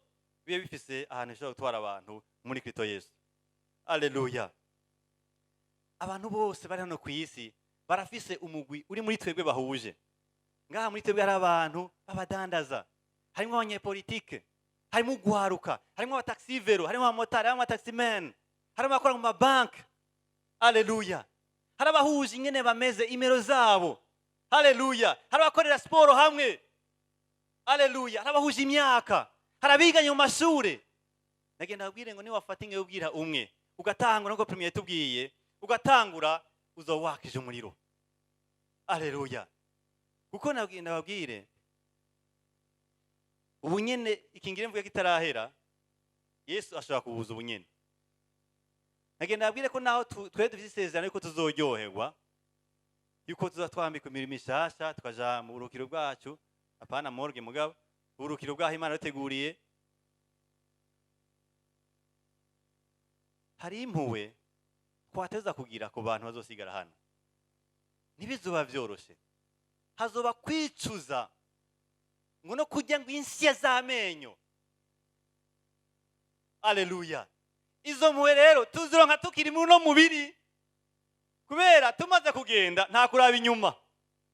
bibe bifise ahantu bishobora gutwara abantu muri Kristo Yesu. Aleluya! Abantu bose bari hano ku isi barafise umugwi uri muri twebwe bahuje. Ngaha muri twebwe hari abantu b'abadandaza, harimo abanyepolitike, harimo ugwaruka, harimo abataxi-vélo, harimo abamotari, harimo abataximen, harimo abakora mu mabanki. Aleluya! Hari abahuje ingene bameze, imero zabo. Haleluya! Hari abakorera siporo hamwe. Aleluya! Hari abahuje imyaka, hari abiganye mu mashure. Nagenda babwire ngo niwafata inge ubwira umwe, ugatangura nkuko premier yatubwiye, ugatangura, uzoba wakije umuriro. Aleluya! Kuko nabwira babwire ubu nyene, ikingire mvuga kitarahera, Yesu ashobora kubuza ubu nyene. Nagenda babwire ko naho twe dufite isezerano yuko tuzoryoherwa, yuko tuza twambikwa imirimo mishasha, tukaja mu burukiro bwacu, apana morgue, mugabo uburukiro bwaho Imana yateguriye. Hari impuwe twateza kugira ku bantu bazosigara hano. Ntibizoba vyoroshe, hazoba kwicuza ngo no kurya ngo insya z'amenyo. Aleluya! Izo mpuwe rero tuzironka tukiri muri uno mubiri, kubera tumaze kugenda nta kuraba inyuma,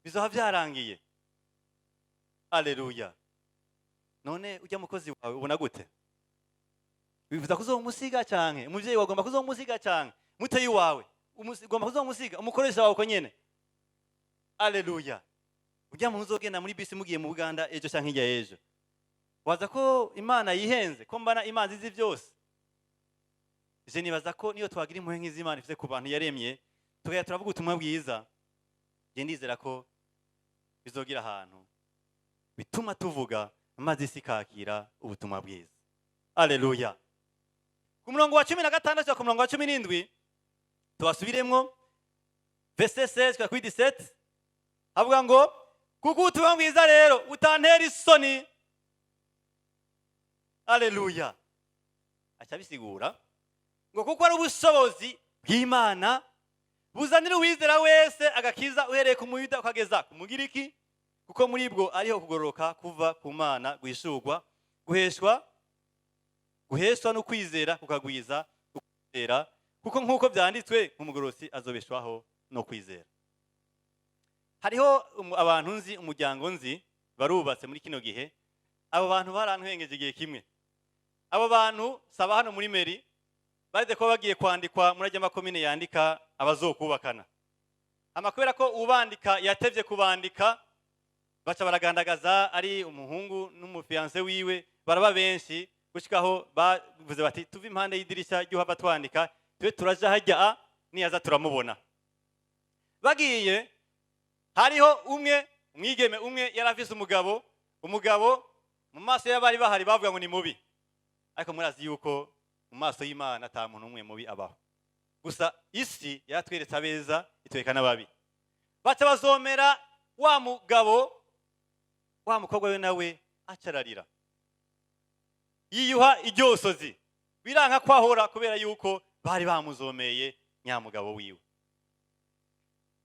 bizoba vyarangiye. Aleluya! None ujya mukozi wawe ubona gute? Bivuza kuzomusiga canke umuvyeyi wawe agomba kuzomusiga, canke muteyi wawe ugomba kuzomusiga, umukoresha wawe uko nyene. Aleluya! Ujya muntu uzogenda muri bisi mugiye mu Buganda ejo canke hirya y'ejo, waza ko Imana yihenze, ko mbana Imana izi byose. Je nibaza ko niyo twagira impuhwe nk'iz'Imana ifite ku bantu yaremye, tukajya turavuga ubutumwa bwiza, je ndizera ko bizogira ahantu bituma tuvuga, maze isi ikakira ubutumwa bwiza. Aleluya! Ku murongo wa 16 ku murongo wa 17, tubasubiremwo, verset 16 kugera kuri 17, havuga ngo: "Kuko ubutumwa bwiza rero butantera isoni." Aleluya! Aca bisigura ngo kuko ari ubushobozi bw'Imana buzanira uwizera wese agakiza, uhereye ku Muyuda ukageza ku Mugiriki, kuko muri bwo ariho kugororoka kuva ku Mana guhishurwa, guheshwa no kwizera kukagwiza ukwizera, kuko nk'uko byanditswe: "Umugororotsi azobeshwaho no kwizera." Hariho abantu nzi, umuryango nzi, barubatse muri kino gihe. Abo bantu barantwengeje igihe kimwe. Abo bantu saba hano muri mairie, bareze kuba bagiye kwandikwa muri ajya makomine yandika abazokubakana. Hama kubera ko ubandika yatevye kubandika, baca baragandagaza, ari umuhungu n'umufiancé wiwe, baraba benshi gushikaho bavuze bati: "Tuve impande y'idirisha ry'uhava twandika, tube turaja hajya a niyaza turamubona." Bagiye, hariho umwe, umwigeme umwe yari afise umugabo. Umugabo mu maso y'abari bahari bavuga ngo ni mubi, ariko murazi yuko mu maso y'Imana ata muntu umwe mubi abaho. Gusa isi yaratweretse abeza, itwereka n'ababi. Baca bazomera wa mugabo, wa mukobwa we nawe acararira, yiyuha iryosozi, biranka kwahora, kubera yuko bari bamuzomeye nyamugabo wiwe.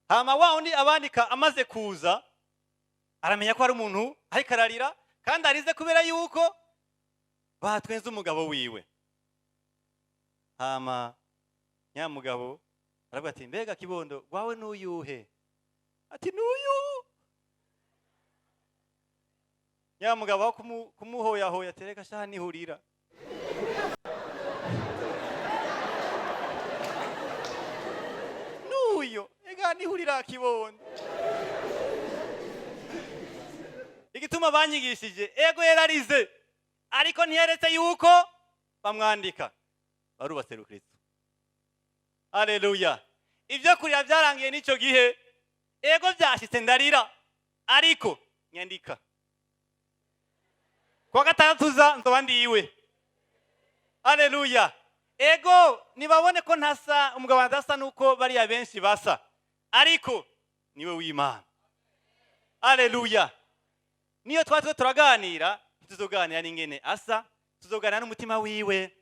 Hama wa undi abandika amaze kuza, aramenya ko hari umuntu ariko ararira, kandi arize kubera yuko batwenze umugabo wiwe. Hama nyamugabo aravuga ati: "Mbega kibondo gwawe n'uyuhe?" Ati: "N'uyu." Nyamugabo aho kumuhoyahoya, atereka shaha nihurira n'uyo, ega nihurira kibondo. Igituma banyigishije, ego yararize, ariko ntiyaretse yuko bamwandika. Barubatse rukristo. Aleluya! Ibyo kurira byarangiye n'icyo gihe. Ego byashitse ndarira, ariko nyandika kuwa gatandatu uza nzoba ndiwe. Aleluya! Ego nibabone ko ntasa, umugabo adasa nuko bariya benshi basa, ariko Niwe w'Imana. Aleluya! Niyo twaba turiko turaganira, ntituzoganira n'ingene asa, tuzoganira n'umutima wiwe.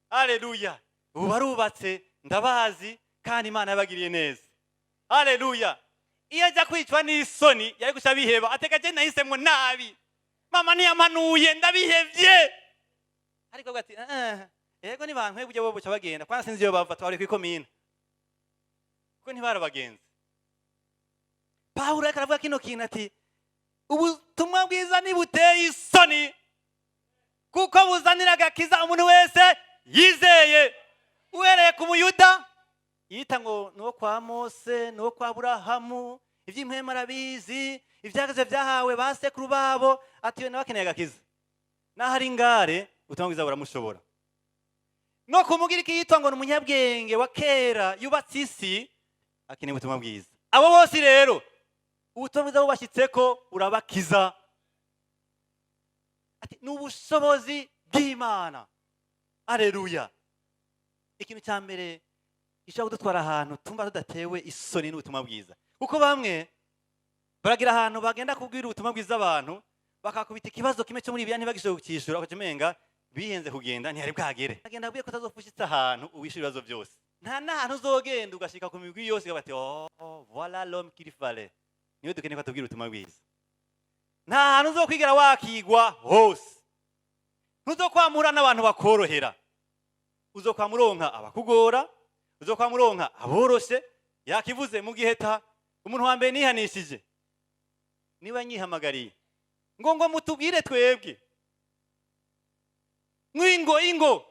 Aleluya! Ubu barubatse, ndabazi, kandi Imana yabagiriye neza. Aleluya! Iyo ajya kwicwa n'isoni, yari guca biheba, ateka je nahisemwo nabi, mama ntiyamanuye, ndabihevye. Ariko avuga ati: "Eh, yego, ni bantu burya bo buca bagenda kwanza, sinzi iyo bava, twari kw'ikomine kuko ntibari abagenzi." Pawulo ariko aravuga kino kintu ati: "Ubutumwa bwiza ntibuteye isoni, kuko buzanira agakiza umuntu wese yizeye, uhereye ku Muyuda yita ngo ni uwo kwa Mose, ni uwo kwa Aburahamu, iby'impwemu arabizi, ibyageze byahawe ba sekuru babo." Ati iyo nawe akeneye agakiza, naho ari ingare, ubutumwa bwiza buramushobora. No kumugira iki yitwa ngo ni umunyabwenge wa kera yubatse isi, akeneye ubutumwa bwiza. Abo bose rero ubutumwa bwiza bubashyitseko urabakiza. Ati ni ubushobozi bw'Imana. Aleluya! Ikintu cya mbere gishobora kudutwara ahantu tumva tudatewe isoni n'ubutumwa bwiza, kuko bamwe baragira ahantu bagenda kubwira ubutumwa bwiza abantu, bakakubita ikibazo kimwe cyo muri bibiliya, ntibagishobora kukishyura, bakaca umenga bihenze kugenda ntihari bwagere. Agenda abwiye ko utazopfa ahantu uwishyura ibibazo byose. Nta n'ahantu uzogenda ugashika ku migwi yose bati: "Oh, voilà l'homme qu'il fallait, niwe dukeneye ko atubwira ubutumwa bwiza." Nta hantu uzokwigera wakigwa hose. Ntuzokwamura n'abantu bakorohera, uzokwama uronka abakugora, uzokwama uronka aboroshe. Yakivuze mu gihe ta umuntu wa mbere nihanishije niba nyihamagariye ngo mutubwire twebwe mwingo ingo.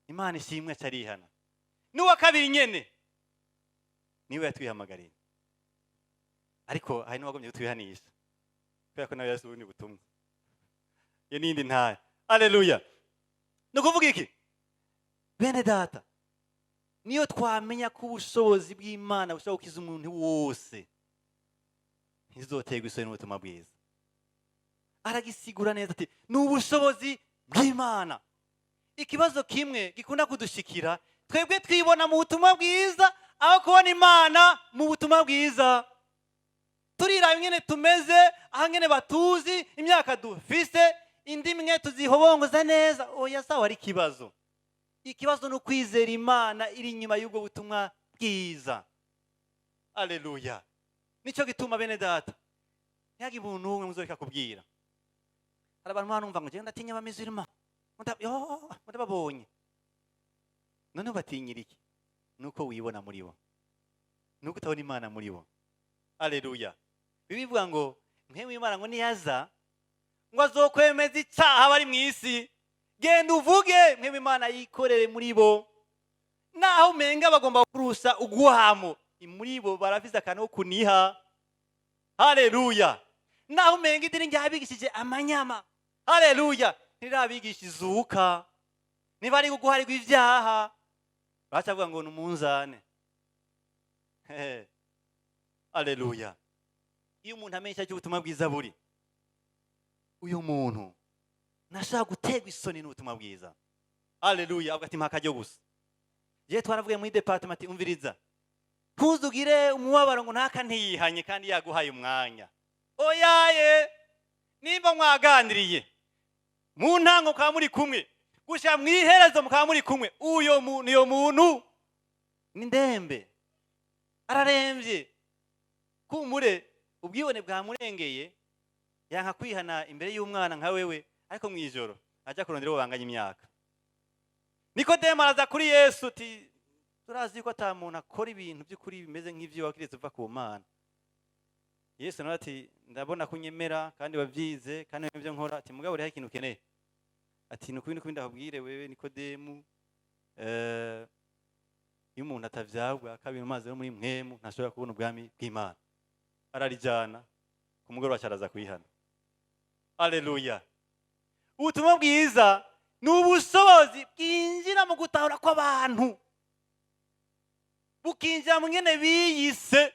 Imana ishimwe, acarihana. N'uwa kabiri nyene niwe yatwihamagariye, ariko hari n'uwagombye kutwihanisha kubera ko nawe yasi ubundi butumwa. Iyo n'iyindi ntaya. Aleluya! Ni ukuvuga iki, bene data? Niyo twamenya ko ubushobozi bw'Imana bushobora gukiza umuntu wose, ntizoterwa isoni n'ubutumwa bwiza. Aragisigura neza ati: "Ni ubushobozi bw'Imana." Ikibazo kimwe gikunda kudushikira twebwe, twibona mu butumwa bwiza aho kubona Imana mu butumwa bwiza. Turiraba ingene tumeze, aho ngene batuzi, imyaka dufise, indimi mwe tuzihobongoza neza. Oya, sawa, ari ikibazo. Ikibazo ni ukwizera Imana iri inyuma y'ubwo butumwa bwiza. Aleluya! Nicyo gituma, bene data, ntihagire umuntu n'umwe muzoreka kubwira. Hari abantu banumva ngo: "Genda, ndatinya abamizirima, ndababonye." None batinyira iki? Nuko wibona muri bo, nuko utabona Imana muri bo. Aleluya! Bibivuga ngo mwe w'Imana ngo niyaza ngo azokwemeza icyaha bari mu isi. Genda uvuge, mwe w'Imana yikorere muri bo. Naho umenga bagomba kurusha ugwamo, muri bo barafise akantu ko kuniha. Haleluya! Naho umenga idini ryabigishije amanyama, haleluya, ntirabigisha izuka. Niba ari guharirwa ibyaha, bacavuga ngo ni umunzane. Aleluya! Iyo umuntu amenya icyo ubutumwa bwiza buri, uyu muntu ntashaka guterwa isoni n'ubutumwa bwiza. Aleluya! Avuga ati: "Mpaka gusa." Yewe, twaravuye muri département ati: "Umviriza, ntuzugire umubabaro ngo ntaka ntiyihanye kandi yaguhaye umwanya." Oyaye, nimba mwaganiriye mu ntango mukaba muri kumwe, gushyira mu iherezo mukaba muri kumwe, uyo muntu, iyo muntu ni ndembe, ararembye. Kumure ubwibone bwamurengeye, yanka kwihana imbere y'umwana nka wewe, ariko mu ijoro ajya kurondera uwo banganya imyaka. Nikodemu araza kuri Yesu ati: "Turazi ko ata muntu akora ibintu by'ukuri bimeze nk'ibyo wakiretse uva ku Mana." Yesu nawe ati: "Ndabona ko unyemera kandi wabyize kandi ibyo nkora." Ati: "Mugabo uriho ikintu ukeneye." Ati: "Ni ukuri, ni ukuri, ndakubwire wewe Nikodemu, iyo umuntu atavyagwa kabiri mu mazi no muri mwemu, ntashobora kubona ubwami bw'Imana." Ararijyana ku mugoroba, araza kuyihana. Aleluya! Ubutumwa bwiza ni ubushobozi bwinjira mu gutahura kw'abantu, bukinjira mu ngene biyise,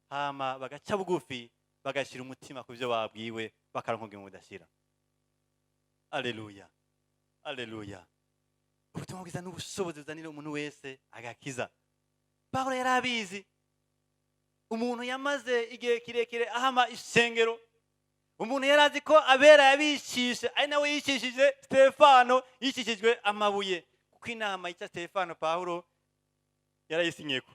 hama bagaca bugufi, bagashyira umutima ku byo babwiwe, bakaronka ubugingo budashira. Aleluya, aleluya! Ubutumwa bwiza ni ubushobozi buzanira umuntu wese agakiza. Pawulo yari abizi. Umuntu yamaze igihe kirekire ahama ishengero, umuntu yari azi ko abera yabishishe, ari nawe yicishije Stefano, yicishijwe amabuye, kuko inama yica Stefano Pawulo yarayisinyeko.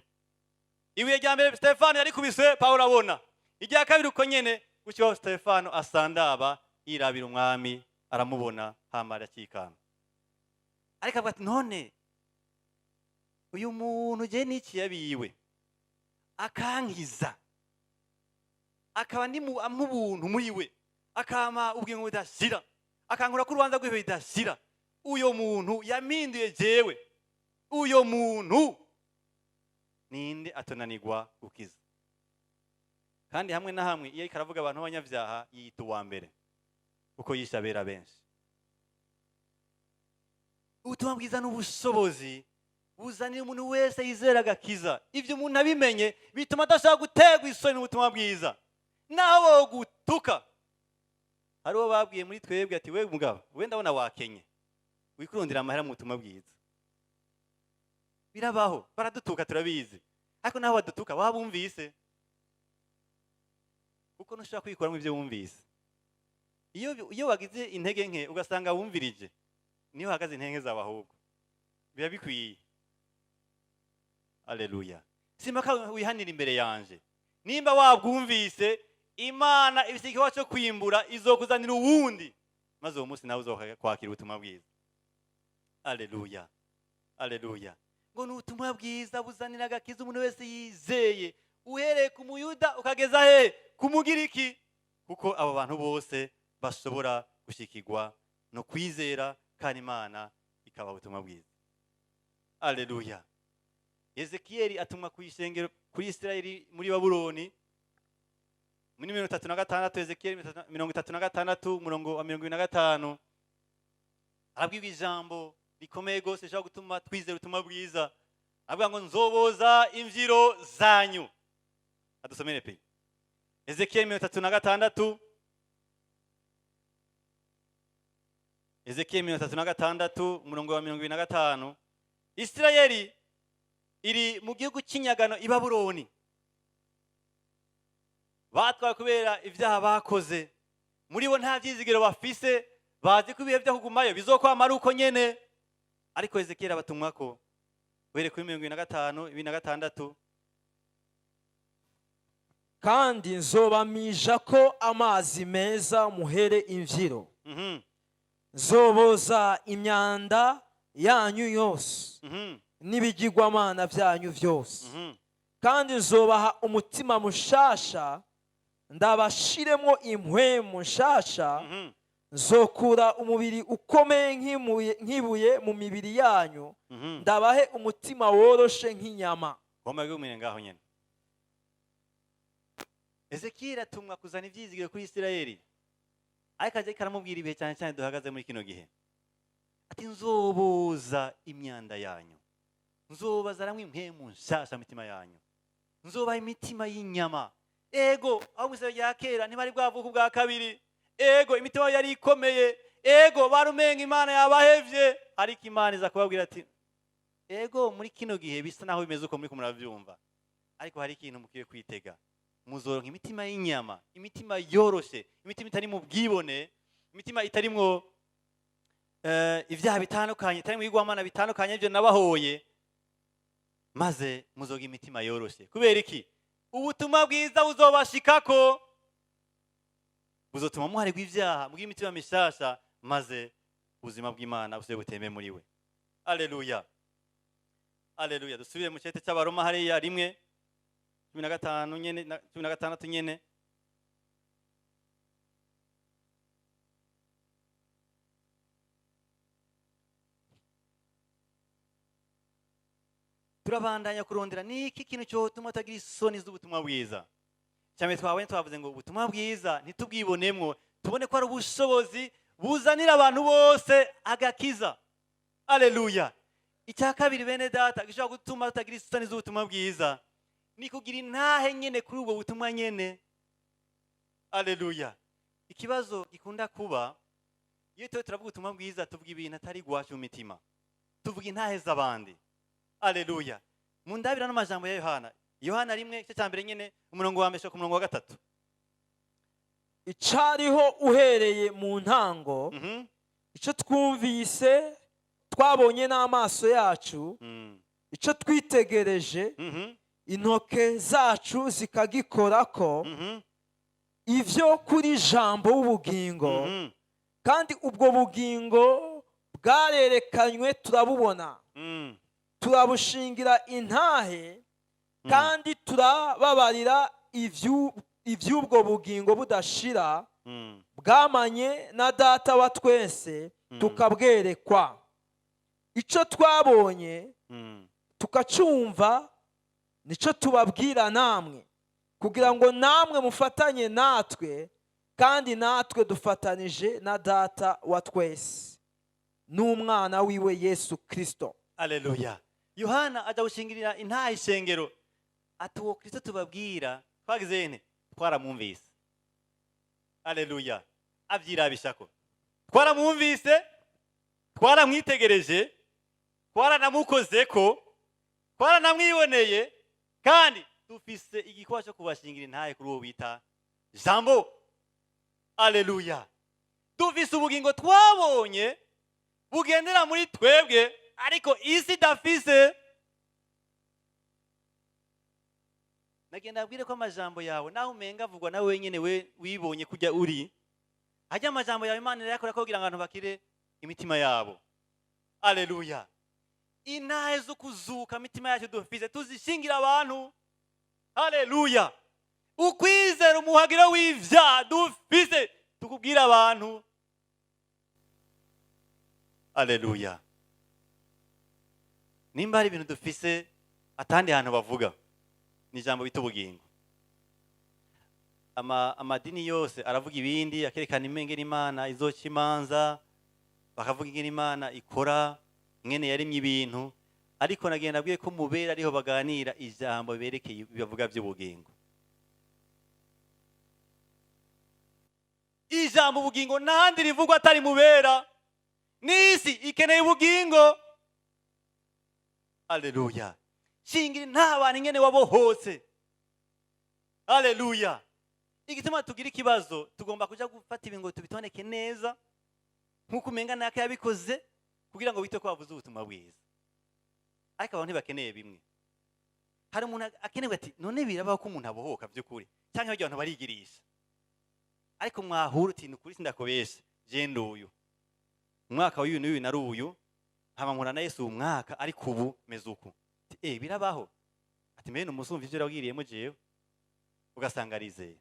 Ibuye rya mbere Stefano yarikubiswe, Pawulo abona. Irya kabiri uko nyene, gutyo Stefano asandaba yirabira umwami, aramubona, hama arakikanga. Ariko avuga ati: "None uyu muntu je niciye abiwe, akankiza, akaba ndi ampa ubuntu muri we, akampa ubugingo budashira, akankura ko urubanza rw'ibihe bidashira, uyo muntu yampinduye jewe, uyo muntu ninde atonanirwa gukiza?" Kandi hamwe na hamwe iyo ariko aravuga abantu b'abanyabyaha, yiyita uwa mbere, kuko yishe abera benshi. Ubutumwa bwiza n'ubushobozi buzanira umuntu wese yizera agakiza. Ibyo umuntu abimenye bituma adashobora guterwa isoni n'ubutumwa bwiza, naho bogutuka. Hari uwo babwiye muri twebwe ati: "We mugabo we, ndabona wakenye, wikurundira amahera mu butumwa bwiza." Birabaho, baradutuka, turabizi, ariko naho badutuka waba wumvise, kuko ntushobora kwikuramo ibyo wumvise. Iyo wagize intege nke ugasanga wumvirije, niyo uhagaze intege nke zawe, ahubwo biba bikwiye. Aleluya! Simpaka wihanira imbere yanje. Nimba wabwumvise, Imana ifite igikorwa cyo kwimbura, izokuzanira uwundi, maze uwo munsi nawe uzokwakira ubutumwa bwiza. Aleluya, aleluya! Ngo ni ubutumwa bwiza buzanira agakiza umuntu wese yizeye, uhereye ku Muyuda ukageza he? Ku Mugiriki, kuko abo bantu bose bashobora gushikirwa no kwizera, kandi Imana ikabaha ubutumwa bwiza. Aleluya! Ezekiyeli atumwa ku ishengero kuri Isirayeli muri Babuloni muri 36. Ezekiyeli 36, umurongo wa 25, arabwirwa ijambo rikomeye rwose rishobora gutuma twizera ubutumwa bwiza. Avuga ngo: "Nzoboza imvyiro zanyu." Adusomere pe Ezekiyeli 36, Ezekiyeli 36, umurongo wa 25. Isirayeli iri mu gihugu cy'inyagano i Babuloni, batwawe kubera ibyaha bakoze. Muri bo nta byizigiro bafise, bazi ko ibihe byo kugumayo bizokwama ari uko nyene. Ariko Ezekiyeli abatumwa ko uhereye kuri 25, 26.
Kandi nzobamija ko amazi meza muhere imvyiro, nzoboza imyanda yanyu yose n'ibigirwamana byanyu byose. Kandi nzobaha umutima mushasha, ndabashiremo impwemu nshasha. Nzokura umubiri ukomeye nk'ibuye mu mibiri yanyu, ndabahe umutima woroshe nk'inyama.
Ngomba gumire ngaho nyene. Ezekiyeli atumwa kuzana ivyizigiro kuri Isirayeli, ariko aje karamubwira ibihe cyane cyane duhagaze muri kino gihe, ati: "Nzoboza imyanda yanyu, nzobazaramwo impwemu nshasha mu mitima yanyu, nzobaha imitima y'inyama." Ego, aho mu isezerano rya kera ntibari bwavuka ubwa kabiri. Ego, imitima yari ikomeye. Ego, barumenga Imana yabahevye, ariko Imana iza kubabwira ati: "Ego, muri kino gihe bisa naho bimeze uko muriko muravyumva, ariko hari ikintu mukwiye kwitega: muzoronka imitima y'inyama, imitima yoroshe, imitima itari mu bwibone, imitima itarimwo ibyaha bitandukanye, itarimwo ibigwamana bitandukanye, ibyo nabahoye, maze muzoga imitima yoroshe." Kubera iki? Ubutumwa bwiza buzobashikako, buzotuma muharirwa ibyaha, mugira imitima mishasha, maze ubuzima bw'Imana busubire butembe muri we. Aleluya, aleluya! Dusubire mu cete cy'Abaroma hariya 1, 15 nyene 16 nyene. Turabandanya kurondera niki kintu cyotuma tutagira isoni z'ubutumwa bwiza. Cyane twabonye, twavuze ngo ubutumwa bwiza ntitubwibonemwo, tubone ko ari ubushobozi buzanira abantu bose agakiza. Aleluya! Icya kabiri, bene data, gishobora gutuma tutagira isoni z'ubutumwa bwiza ni kugira intahe nyene kuri ubwo butumwa nyene. Aleluya! Ikibazo gikunda kuba iyo tuba turavuga ubutumwa bwiza, tuvuga ibintu atari gwacu mu mitima, tuvuga intahe z'abandi. Aleluya! Mu ndabira n'amajambo ya Yohana, Yohana 1, igice cya mbere nyine, umurongo wa 1 ku murongo wa 3.
Icariho uhereye mu ntango, icyo twumvise, twabonye n'amaso yacu, icyo twitegereje, intoke zacu zikagikorako, ivyo kuri Jambo w'ubugingo, kandi ubwo bugingo bwarerekanywe, turabubona, turabushingira intahe, kandi turababarira ivy'ubwo bugingo budashira bwamanye na Data wa twese, tukabwerekwa. Icyo twabonye, tukacumva, nicyo tubabwira namwe, kugira ngo namwe mufatanye natwe, kandi natwe dufatanije na Data wa twese n'Umwana wiwe Yesu Kirisito.
Aleluya! Yohana ajya gushingirira intaha ishengero, ati: "Uwo Kristo tubabwira twagize nte? Twaramwumvise." Aleluya! Abyirabishako: twaramwumvise, twaramwitegereje, twaranamukoze ko, twaranamwiboneye, kandi dufise igikorwa cyo kubashingira intahe kuri uwo bita Jambo. Aleluya! Dufise ubugingo twabonye bugendera muri twebwe, ariko isi idafise. Nagenda abwire ko amajambo yawe, naho umenga avugwa nawe wenyine, we wibonye kujya uri hajya, amajambo yawe Imana irayakora kugira ngo abantu bakire imitima yabo. Aleluya! Intahe zo kuzuka imitima yacu dufise tuzishingira abantu. Haleluya! Ukwizera umuhagiro w'ivyaha dufise tukubwira abantu. Aleluya! Nimba hari ibintu dufise atandi hantu bavuga, ni ijambo bita ubugingo. Amadini yose aravuga ibindi, akerekana ingene Imana izoca imanza, bakavuga ingene Imana ikora, ingene yaremye ibintu, ariko nagenda abwiye ko mubera ariho baganira ijambo berekeye bavuga by'ubugingo. Ijambo ubugingo n'ahandi rivugwa atari mubera. N'isi ikeneye ubugingo. Aleluya! Shingira nta bantu ingene wabohotse. Aleluya! Igituma tugira ikibazo, tugomba kuja gufata ibintu ngo tubitondeke neza nk'uko umenga naka yabikoze, kugira ngo wite ko wavuze ubutumwa bwiza, ariko abantu ntibakeneye bimwe. Hari umuntu akenewe ati: "None birabaho ko umuntu abohoka by'ukuri, cyangwa abantu barigirisha?" Ariko mwahura uti: "Ni ukuri sindakobesha, je nduyu umwaka w'uyu n'uyu nari uyu, hama mpura na Yesu uyu mwaka, ariko ubu meze uku." Ati: "Eh, birabaho." Ati: "Mbene umusumva ivyo yabwiriyemo jewe." Ugasanga arizeye.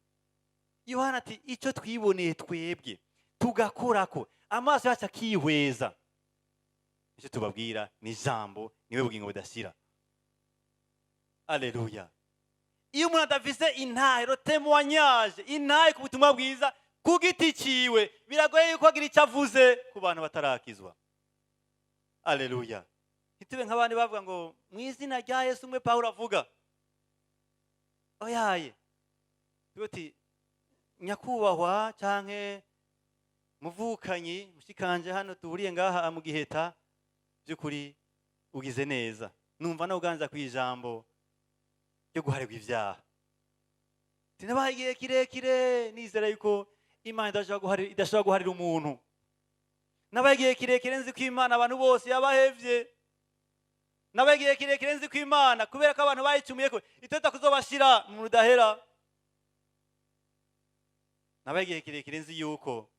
Yohana ati: "Icyo twiboneye twebwe, tugakorako, amaso yacu akihweza, icyo tubabwira ni Ijambo, niwe bugingo budashira." Aleluya! Iyo umuntu adafise intahero, témoignage, intahe ku butumwa bwiza ku giti ciwe, biragoye yuko agira icyo avuze ku bantu batarakizwa. Aleluya! Ntitube nk'abandi bavuga ngo mu izina rya Yesu umwe Pawulo avuga. Oyaye, tuti: "Nyakubahwa canke muvukanyi mushikanje, hano duhuriye ngaha mu Giheta, by'ukuri ugize neza. Numva nawe uganza ku ijambo ryo guharirwa ibyaha. Sinabaye igihe kirekire nizera yuko Imana idashobora guharira umuntu. Nabaye igihe kirekire nzi ko Imana abantu bose yabahevye. Nabaye igihe kirekire nzi ko Imana, kubera ko abantu bayicumuye, ko iteta kuzobashira mu rudahera. Nabaye igihe kirekire nzi yuko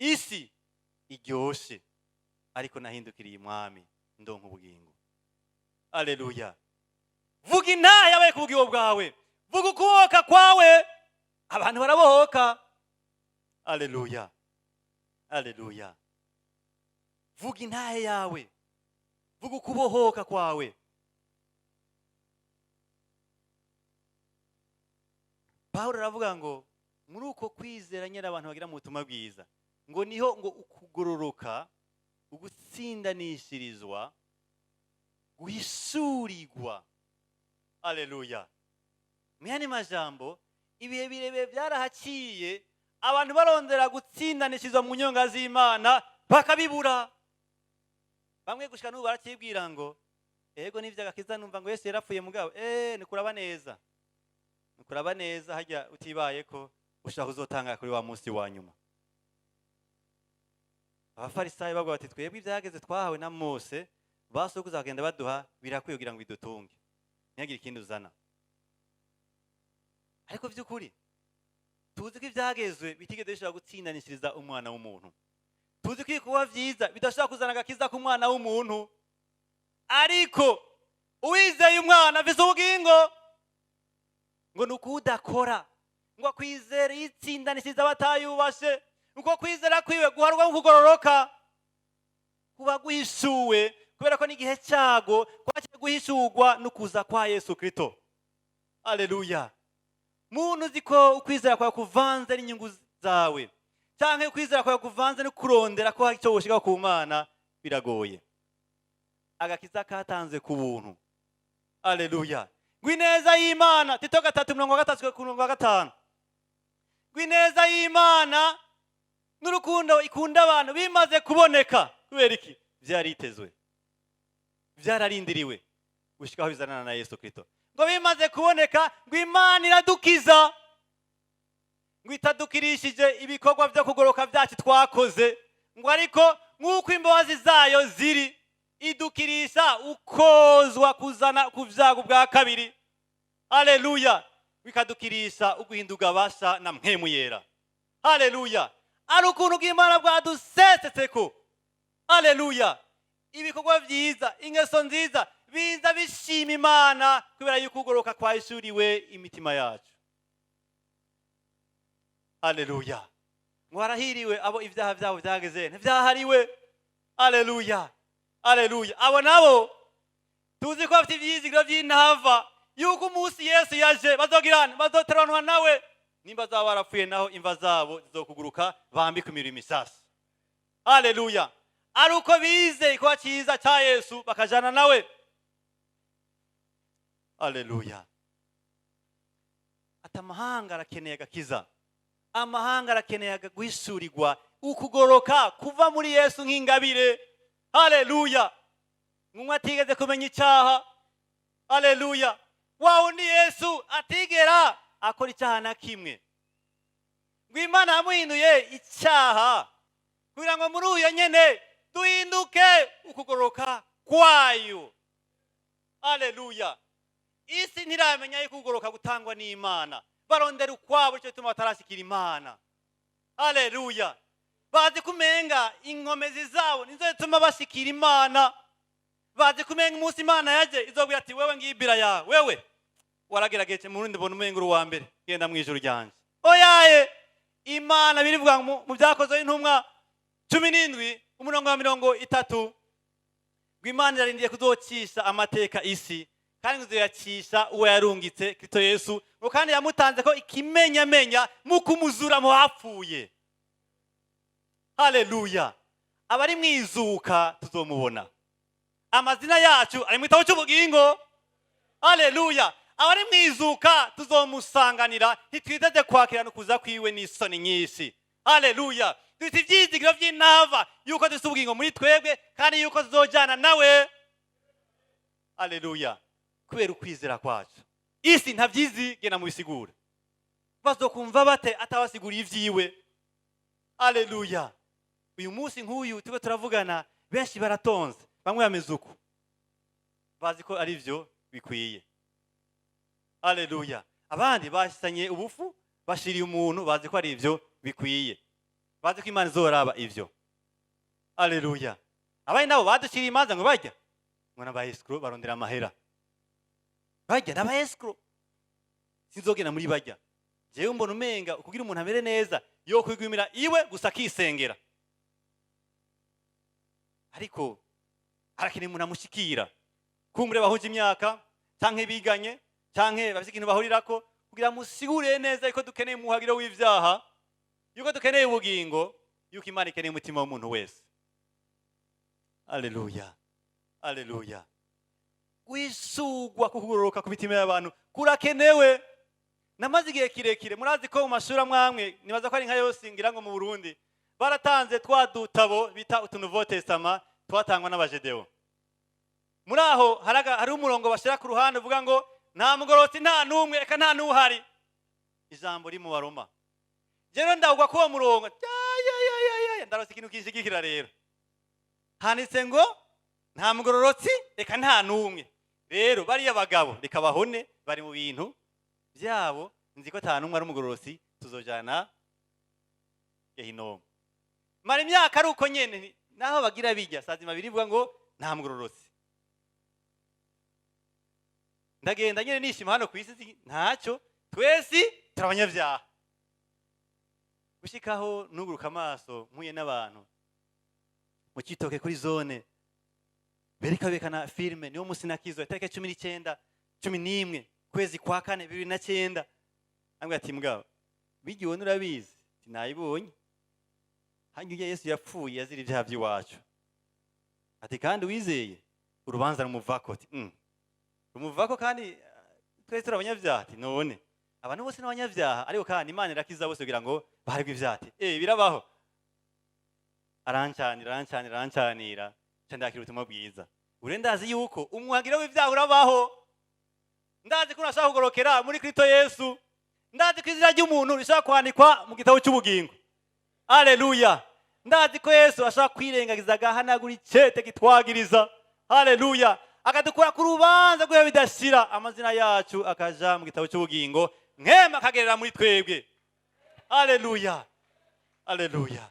isi iryoshe, ariko nahindukiriye Umwami, ndonka ubugingo." Aleluya! Vuga intahe yabaye ku bugingo bwawe, vuga ukubohoka kwawe, abantu barabohoka. Aleluya, aleluya! Vuga intahe yawe, vuga ukubohoka kwawe. Pawulo aravuga ngo muri uko kwizera nyine abantu bagira mu butumwa bwiza, ngo niho ngo ukugororoka, ugutsindanishirizwa guhishurirwa. Aleluya! Mu yandi majambo, ibihe birebire byarahaciye abantu barondera gutsindanishirizwa mu nyonga z'Imana, bakabibura. Bamwe gushika n'ubu baracyibwira ngo Ego n'ivyo agakiza, numva ngo Yesu yarapfuye, mugabo ni kuraba neza, ni kuraba neza. Hajya utibaye ko ushaka uzotanga kuri wa munsi wa nyuma. Abafarisayo bavuga bati: "Twebwe ibyageze twahawe na Mose, basokuza bagenda baduha, birakwiye kugira ngo bidutunge, ntihagire ikindi uzana." Ariko by'ukuri tuzi ko ibyagezwe bitigeze bishobora gutsindanishiriza umwana w'umuntu. Tuzi ko ibikorwa byiza bidashobora kuzana agakiza k'umwana w'umuntu. Ariko uwizeye umwana afise ubugingo. Ngo ni ukudakora, ngo akwizere yitsindanishiriza abatayubashe, uko kwizera kwiwe guharwa nk'ukugororoka kuba guhishuwe, kubera ko n'igihe cyago kwakiye guhishurwa no kuza kwa Yesu Kristo. Aleluya! Muntu uzi ko ukwizera kwawe kuvanze n'inyungu zawe, cyangwa ukwizera kwawe kuvanze no kurondera ko hari icyo woshika ku Mana, biragoye. Agakiza katanze ku buntu. Aleluya! Ngo ineza y'Imana, Tito 3, 30 ku 50, ngo ineza y'Imana n'urukundo ikunda abantu bimaze kuboneka. Kubera iki? Byaritezwe, byararindiriwe gushika aho bizanana na Yesu Kristo. Ngo bimaze kuboneka, ngo Imana iradukiza, ngo itadukirishije ibikorwa byo kugoroka byacu twakoze, ngo ariko nk'uko imbabazi zayo ziri, idukirisha ukozwa kuzana ku byago bwa kabiri. Haleluya! Bikadukirisha uguhinduka basha na Mpwemu Yera. Haleluya! Ari ukuntu bw'Imana bwadusesetseko. Haleluya! Ibikorwa byiza, ingeso nziza biza bishima Imana kubera yuko ugoroka kwahishuriwe imitima yacu. Haleluya! Ngo harahiriwe abo ibyaha byabo byageze ntibyahariwe. Haleluya, haleluya! Abo nabo tuzi ko bafite ibyizigiro by'intava yuko umunsi Yesu yaje bazogirana, bazoteranwa nawe. Nimba zaba barapfuye naho, imva zabo zizokuguruka, bambikwe imirimo misasa. Haleluya! Ari uko bize igikorwa cyiza cya Yesu, bakajana nawe. Haleluya! Ati amahanga arakeneye agakiza, amahanga arakeneye guhishurirwa ukugoroka kuva muri Yesu nk'ingabire. Haleluya! Nk'umwe atigeze kumenya icyaha. Haleluya! Wa wundi Yesu atigera akora icyaha na kimwe, ngo Imana yamuhinduye icyaha kugira ngo muri uyo nyene duhinduke ukugoroka kwayo. Haleluya! Isi ntiramenya yuko ukugoroka gutangwa n'Imana. Barondera ukwabo, icyo gituma batarashyikira Imana. Haleluya! Bazi kumenga inkomezi zabo nizo zituma bashikira Imana. Bazi kumenga umunsi Imana yaje izobwira ati: "Wewe, ngibira yawe, wewe waragerageje mu rundi, mbona umenga uri uwa mbere, genda mu ijuru ryanjye." Oyaye! Imana birivuga mu Byakozwe Intumwa 17, umurongo wa 30, ngo Imana irarindiye kuzocisha amateka isi, kandi ngo izoyacisha uwo yarungitse, Kristo Yesu, ngo kandi yamutanze ko ikimenyamenya mu kumuzura mu bapfuye. Haleluya! Abari mu izuka tuzomubona, amazina yacu ari mu gitabo cy'ubugingo. Haleluya! Abari mu izuka tuzomusanganira, ntitwiteze kwakirana ukuza kwiwe n'isoni nyinshi. Haleluya! Dufite ibyizigiro by'intava yuko dufite ubugingo muri twebwe, kandi yuko tuzojyana nawe. Haleluya! Kubera ukwizera kwacu. Isi ntabyizi, genda mubisigure. Bazokumva bate atabasiguriye ibyiwe? Haleluya! Uyu munsi nk'uyu turiko turavugana, benshi baratonze, bamwe bameze uku, bazi ko ari byo bikwiye. Haleluya! Abandi basanye ubufu, bashiriye umuntu, bazi ko ari ibyo bikwiye, bazi ko Imana izoraba ivyo. Haleluya! Abandi nabo baduciriye imanza ngo bajya ngo n'aba escrocs, barondera amahera, bajya n'aba escrocs. Sinzogenda muri bajya. Jewe mbona umenga kugira umuntu amere neza yo kwigumira iwe gusa akisengera, ariko harakeneye umuntu amushikira, kumbure bahuje imyaka, canke biganye, canke bafite ikintu bahurirako, kugira musigure neza yuko dukeneye umuhagiro w'ivyaha, yuko dukeneye ubugingo, yuko Imana ikeneye umutima w'umuntu wese. Aleluya, aleluya! Wisugwa kugororoka ku mitima y'abantu kurakenewe. Namaze igihe kirekire, murazi ko mu mashuri amwe amwe, nibaza ko ari nka yose ngira ngo mu Burundi, baratanze twa dutabo bita utu Nouveau Testament twatangwa n'abajedewo. Muri aho hari umurongo bashyira ku ruhande uvuga ngo nta mugororotsi, nta n'umwe, eka nta n'uhari. Ijambo riri mu Baroma. Rero ndagwa kuri uwo murongo, ya, ya, ya, ya, ya, ndarose ikintu kinshigikira. Rero handitse ngo nta mugororotsi, reka nta n'umwe. Rero bariya bagabo reka bahone, bari mu bintu byabo. Nzi ko ata n'umwe ari umugororotsi, tuzojana Gehinomu. Mara imyaka ari uko nyene, naho bagira bijya sazima birivuga ngo nta mugororotsi. Ndagenda nyene nishima hano ku isi, ntacyo, twese turi abanyabyaha. Gushikaho nuguruka amaso, mpuye n'abantu mu Cibitoke kuri zone, bereka bekana filime. Niwo musi nakizwa, itariki 19, 11 kwezi kwa kane 2009. Ambwira ati: "Mugabo bigiwe nurabizi?" Sinayibonye. Hanyuma iyo Yesu yapfuye yazira ibyaha by'iwacu. Ati: "Kandi wizeye urubanza rumuvako." Ati: Rumuvako kandi twese turi abanyabyaha." Ati: "None abantu bose n'abanyabyaha, ariko kandi Imana irakiza bose kugira ngo baharirwe ibyaha." Ati: "Birabaho." Arancanira, arancanira, arancanira, nca ndakira ubutumwa bwiza. Ure ndazi yuko umuhagiro w'ibyaha urabaho, ndazi ko unashaka kugorokera muri Kristo Yesu, ndazi ko izina ry'umuntu rishobora kwandikwa mu gitabo cy'ubugingo. Haleluya! Ndazi ko Yesu ashobora kwirengagiza, agahanagura icete kitwagiriza. Haleluya! Akadukura ku rubanza rw'ibihe bidashira, amazina yacu akaja mu gitabo cy'ubugingo, nkema akagerera muri twebwe. Haleluya, haleluya!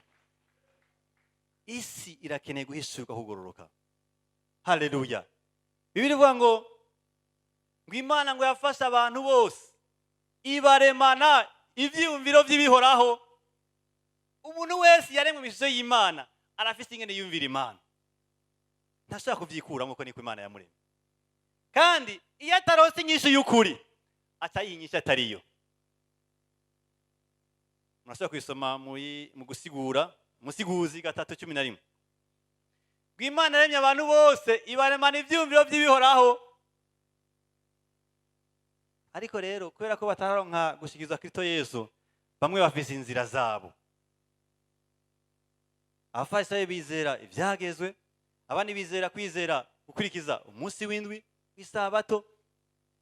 Isi irakeneye guhishurwa kugororoka. Haleluya! Bibiliya ivuga ngo Imana ngo yafashe abantu bose ibaremana ivyiyumviro vy'ibihoraho. Umuntu wese yaremwe mu ishusho y'Imana arafise ingene yumvira Imana, ntashobora kuvyikuramo, ko niko Imana yamuremye. Kandi iyo atarose inyishu y'ukuri, aca yiha inyishu atariyo. Murashobora kuyisoma mu gusigura, Musiguzi 3:11, ngo Imana yaremye abantu bose ibaremana ivyiyumviro vy'ibihoraho. Ariko rero kubera ko batararonka gushikirizwa Kristo Yesu, bamwe bafise inzira zabo. Abafarisayo bizera ivyagezwe, abandi bizera kwizera gukurikiza umunsi w'indwi w'isabato,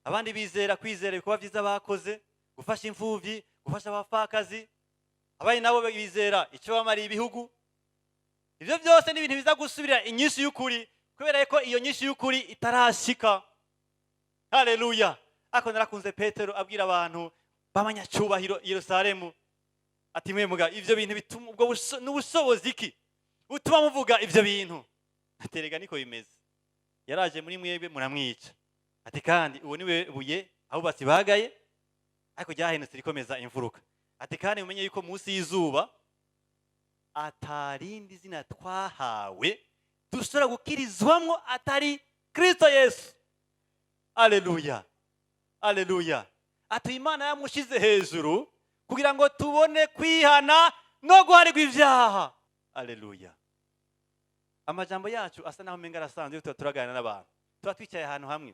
abandi bizera kwizera ibikorwa vyiza bakoze, gufasha imfuvyi, gufasha abapfakazi, abandi nabo bizera icyo bamariye ibihugu. Ivyo byose ni ibintu biza gusubira inyishu y'ukuri, kubera ko iyo nyishu y'ukuri itarashika. Haleluya! Ariko narakunze Petero abwira abantu b'abanyacyubahiro i Yerusalemu ati: "Mwe muga ivyo bintu bituma ubwo n'ubushobozi iki butuma muvuga ivyo bintu?" Aterega niko bimeze, yaraje muri mwebwe muramwica. Ati: "Kandi uwo niwe buye abubatsi bagaye, ariko ryahindutse rikomeza imfuruka." Ati: "Kandi mumenye yuko munsi y'izuba atarindi zina twahawe dushobora gukirizwamwo atari Kristo Yesu." Aleluya, aleluya! Ati: "Imana yamushize hejuru kugira ngo tubone kwihana no guharirwa ibyaha." Aleluya! Amajambo yacu asa naho umenga arasanzwe iyo tuba turaganira n'abantu, tuba twicaye ahantu hamwe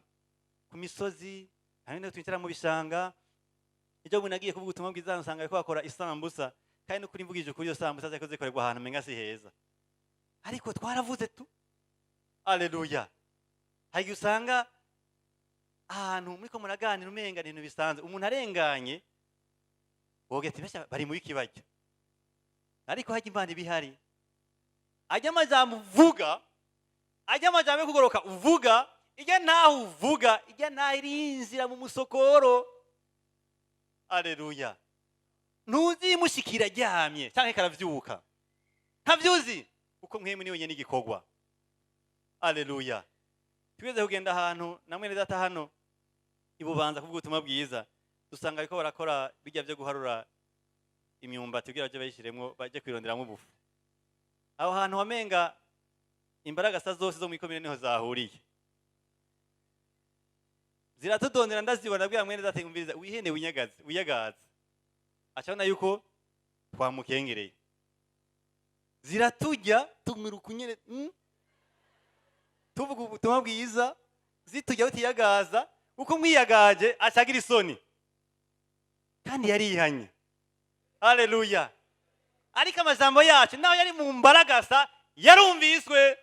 ku misozi, hamwe niho twicara mu bishanga. Ibyo umuntu agiye kuvuga ubutumwa bwiza, usanga ariko bakora isambusa, kandi n'ukuri mvugije ukuri, iyo sambusa zariko zikorerwa ahantu umenga si heza, ariko twaravuze tu. Aleluya! Hari igihe usanga ahantu muriko muraganira umenga ni ibintu bisanzwe, umuntu arenganye wogira ati: "Mbese bari muri kibajya?" Ariko hajya Imana ibihari, ajya amajambo uvuga, ajya amajambo yo kugoroka uvuga, ijya ntaho uvuga, ijya ntaho irinjira mu musokoro. Aleluya! Ntuzimushikira aryamye cyangwa karavyuka, ntavyuzi uko mwemwe ni wenyine igikorwa. Aleluya! Tugeze kugenda ahantu na mwene data hano ibubanza kuvuga ubutumwa bwiza, dusanga ariko barakora bijya byo guharura imyumbati kugira baje bayishiremwo, baje kwironderamo ubufu. Aho hantu wamenga imbaragasa zose zo mw'ikomine niho zahuriye, ziratudondera. Ndazibona, bwira mwene data: "Umviriza, wihene winyagaze wiyagaze." Acabona yuko twamukengereye, ziraturya, tumira ukunyene, Tuvuga ubutumwa bwiza, zitujya butiyagaza, uko mwiyagaje acagira isoni, kandi yarihanye. Haleluya! Ariko amajambo yacu naho yari mu mbaragasa yarumviswe.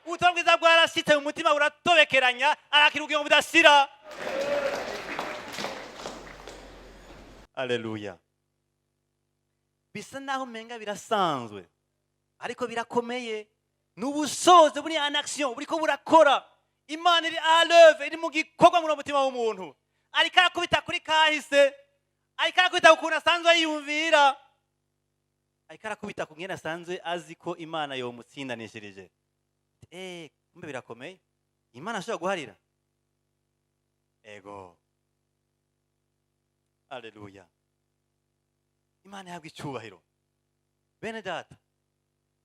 Ubutumwa bwiza bwarashitse mu mutima, buratobekeranya, arakira ubugingo budashira. Aleluya. Bisa naho umenga birasanzwe, ariko birakomeye. Ni ubusozo buri en action, buriko burakora. Imana iri à l'œuvre, iri mu gikorwa muri uwo mutima w'umuntu. Ariko arakubita kuri kahise, ariko arakubita ku kuntu asanzwe yiyumvira, ariko arakubita ku ngene asanzwe azi ko Imana yomutsindanishirije. Kumbe birakomeye, Imana ashobora guharira. Ego, aleluya. Imana ihabwa icyubahiro. Bene data,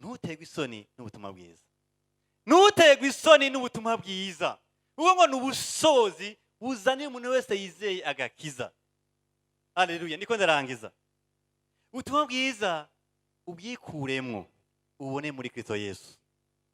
ntuterwe isoni n'ubutumwa bwiza, ntuterwe isoni n'ubutumwa bwiza, kuko ngo ni ubushobozi buzaniye umuntu wese yizeye agakiza. Aleluya. Niko ndarangiza. Ubutumwa bwiza ubwikuremwo, ubone muri Kristo Yesu.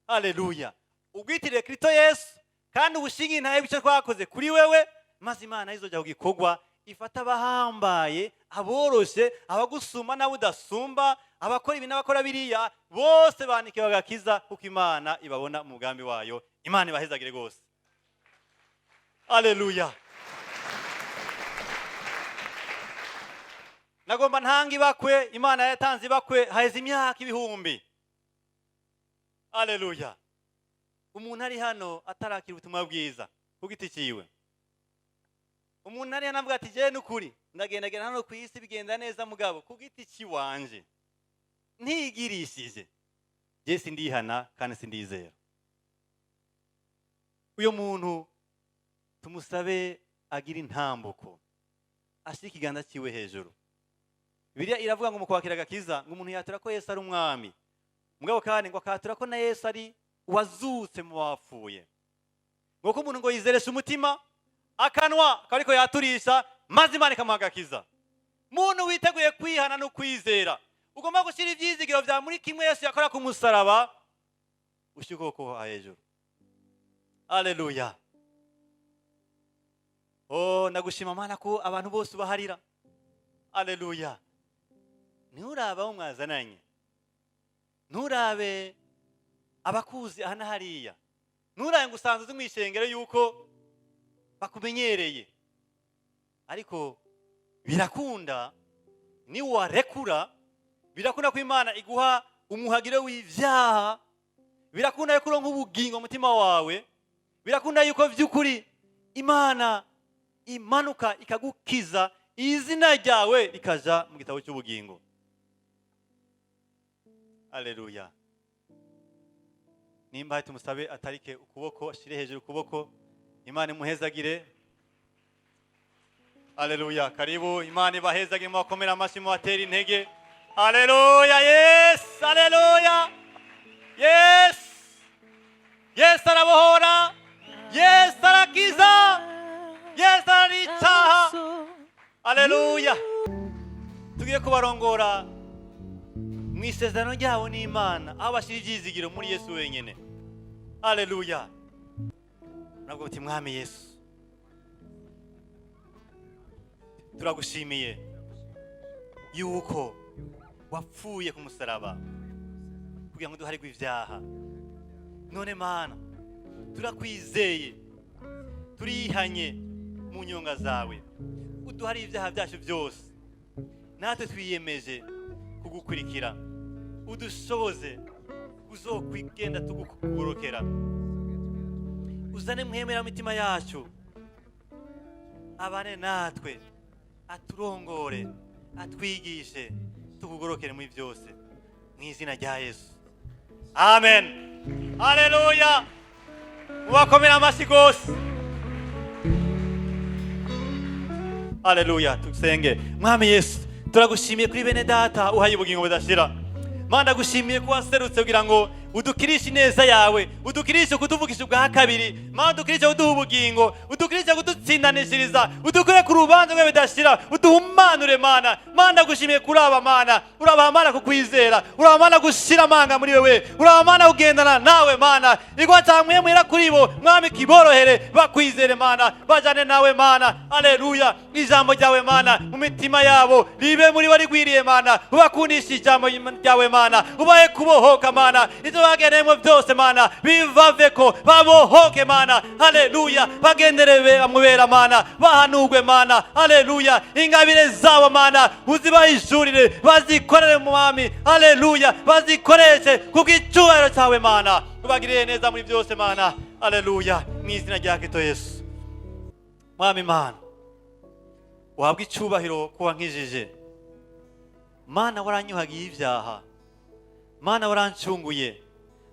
Aleluya. Ubwitirire Kristo Yesu, kandi ubushinge intahe bw'icyo twakoze kuri wewe, maze Imana izojya ku gikorwa, ifata abahambaye, aboroshe, abagusumba n'abo udasumba, abakora ibi n'abakora biriya, bose bandikiwe agakiza, kuko Imana ibabona mu mugambi wayo. Imana ibahezagire rwose. Aleluya. Nagomba ntanga ibakwe. Imana yatanze ibakwe haheze imyaka ibihumbi. Aleluya. Umuntu ari hano atarakira ubutumwa bwiza ku giti ciwe, umuntu ari hano avuga ati jewe n'ukuri ndagendagenda hano ku isi bigenda neza, mugabo ku giti ciwanje ntigirishije, je sindihana kandi sindizera. Uyo muntu tumusabe agira intambuko, ashire ikiganza ciwe hejuru. Bibiliya iravuga ngo mu kwakira agakiza, ngo umuntu yatura ko Yesu ari umwami, mugabo kandi ngo akatura ko na Yesu ari uwazutse mu bapfuye. Ngo ko umuntu ngo yizeresha umutima, akanwa akaba ariko yaturisha, maze Imana ikamuha agakiza. Muntu witeguye kwihana no kwizera, ugomba gushyira ibyizigiro bya muri kimwe Yesu yakora ku musaraba, ushyire ukuboko hejuru. Aleluya. Oh, ndagushima Mana ko abantu bose ubaharira. Aleluya. Nturabe abo mwazananye, nturabe abakuzi aha na hariya, nturabe ngo usanzwe uzi mu ishengero yuko bakumenyereye, ariko birakunda niwarekura, birakunda ko Imana iguha umuhagiro w'ivyaha, birakunda yuko uronka ubugingo mu mutima wawe, birakunda yuko vy'ukuri Imana imanuka ikagukiza, izina ryawe rikaja mu gitabo cy'ubugingo. Aleluya. Nimba tumusabe atarike ukuboko, ashire hejuru ukuboko, Imana imuhezagire. Aleluya. Karibu. Imana ibahezagire, mubakomere amashyi, mubatere intege. Aleluya. Yes. Aleluya. Yes. Yes arabohora. Yes arakiza. Yes araricaha. Aleluya. Tugiye kubarongora mu isezerano ryabo n'Imana, aho bashyira ibyizigiro muri Yesu wenyine. Aleluya. Nabwo buti Mwami Yesu, turagushimiye yuko wapfuye ku musaraba kugira ngo duharirwe ibyaha. None Mana, turakwizeye, turihanye mu nyonga zawe, uduhariye ibyaha byacu byose. Natwe twiyemeje kugukurikira, udushoboze uzokwigenda tugukugorokera. Uzane mwemera mitima yacu, abane natwe, aturongore, atwigishe, tukugorokere muri byose, mu izina rya Yesu, amen. Haleluya. Mubakomera amashyi rwose. Haleluya. Tusenge. Mwami Yesu, turagushimiye kuri bene data uhaye ubugingo budashira. Mana, ndagushimiye ko waserutse kugira ngo udukirishe ineza yawe, udukirishe kutuvugisha ubwa kabiri. Mana, udukirishe kuduha ubugingo, udukirishe kudutsinda. Udutsindanishiriza, udukure ku rubanza rwe bidashira, uduhumanure Mana. Mana, gushimiye kuri aba Mana, urabaha Mana kukwizera, urabaha Mana gushira amanga muri wewe, urabaha Mana kugendana nawe Mana. Igwa cyamwe mwera kuri bo Mwami, kiborohere bakwizere Mana, bajane nawe Mana. Haleluya. Ijambo ryawe Mana mu mitima yabo ribe muri bo rigwiriye Mana, ubakundisha ijambo ryawe Mana, ubahe kubohoka Mana, ibyo bageneyemo byose Mana bivaveko, babohoke Mana. Haleluya. Bagendere bamubera Mana, bahanurwe Mana. Haleluya. Ingabire zabo Mana uzibahishurire, bazikorere mu Mwami. Haleluya. Bazikoreshe kubw'icyubahiro cyawe Mana, ubagirire neza muri byose Mana. Haleluya. Mu izina rya Kristo Yesu. Mwami Mana, uhabwe icyubahiro kuba nkijije Mana, waranyuhagiye ibyaha Mana, warancunguye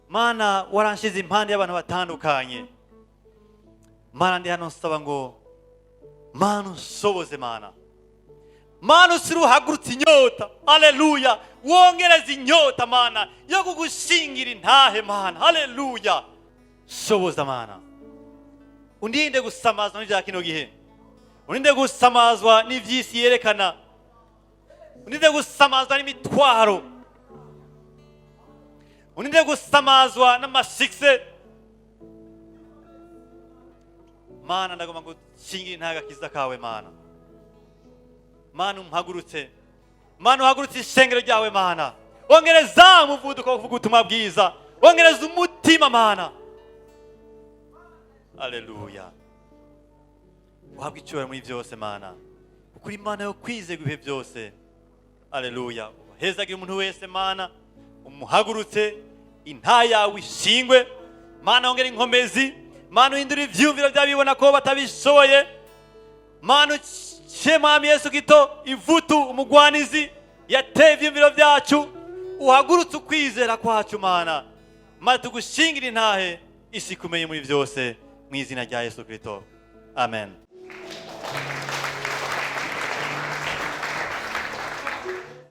Mana, waranshize impande y'abantu batandukanye Mana. Ndi hano nsaba ngo Mana unsoboze Mana. Mana, usire uhagurutse inyota. Haleluya. Wongereze inyota Mana yo kugushingira intahe Mana. Haleluya. Shoboza Mana, undinde gusamazwa n'ibya kino gihe, uninde gusamazwa n'iby'isi yerekana, uninde gusamazwa n'imitwaro, uninde gusamazwa n'amashikise Mana. Ndagomba gushingira intahe agakiza kawe Mana. Mana, umpagurutse Mana, uhagurutse ishengero ryawe Mana, wongereza umuvuduko wo kuvuga ubutumwa bwiza, wongereza umutima Mana. Haleluya. Uhabwe icyubahiro muri byose Mana, kuko uri Imana yo kwizerwa ibihe byose. Haleluya. Hezagira umuntu wese Mana, umuhagurutse inta yawe ishingwe Mana, wongere inkomezi Mana, uhindure ivyumviro by'abibona ko batabishoboye Mana, uce Mwami Yesu Kristo ivutu umugwanizi yateye ivyumviro byacu, uhagurutse ukwizera kwacu Mana, maze tugushingire intahe isi kumenye muri byose, mu izina rya Yesu Kristo, amen.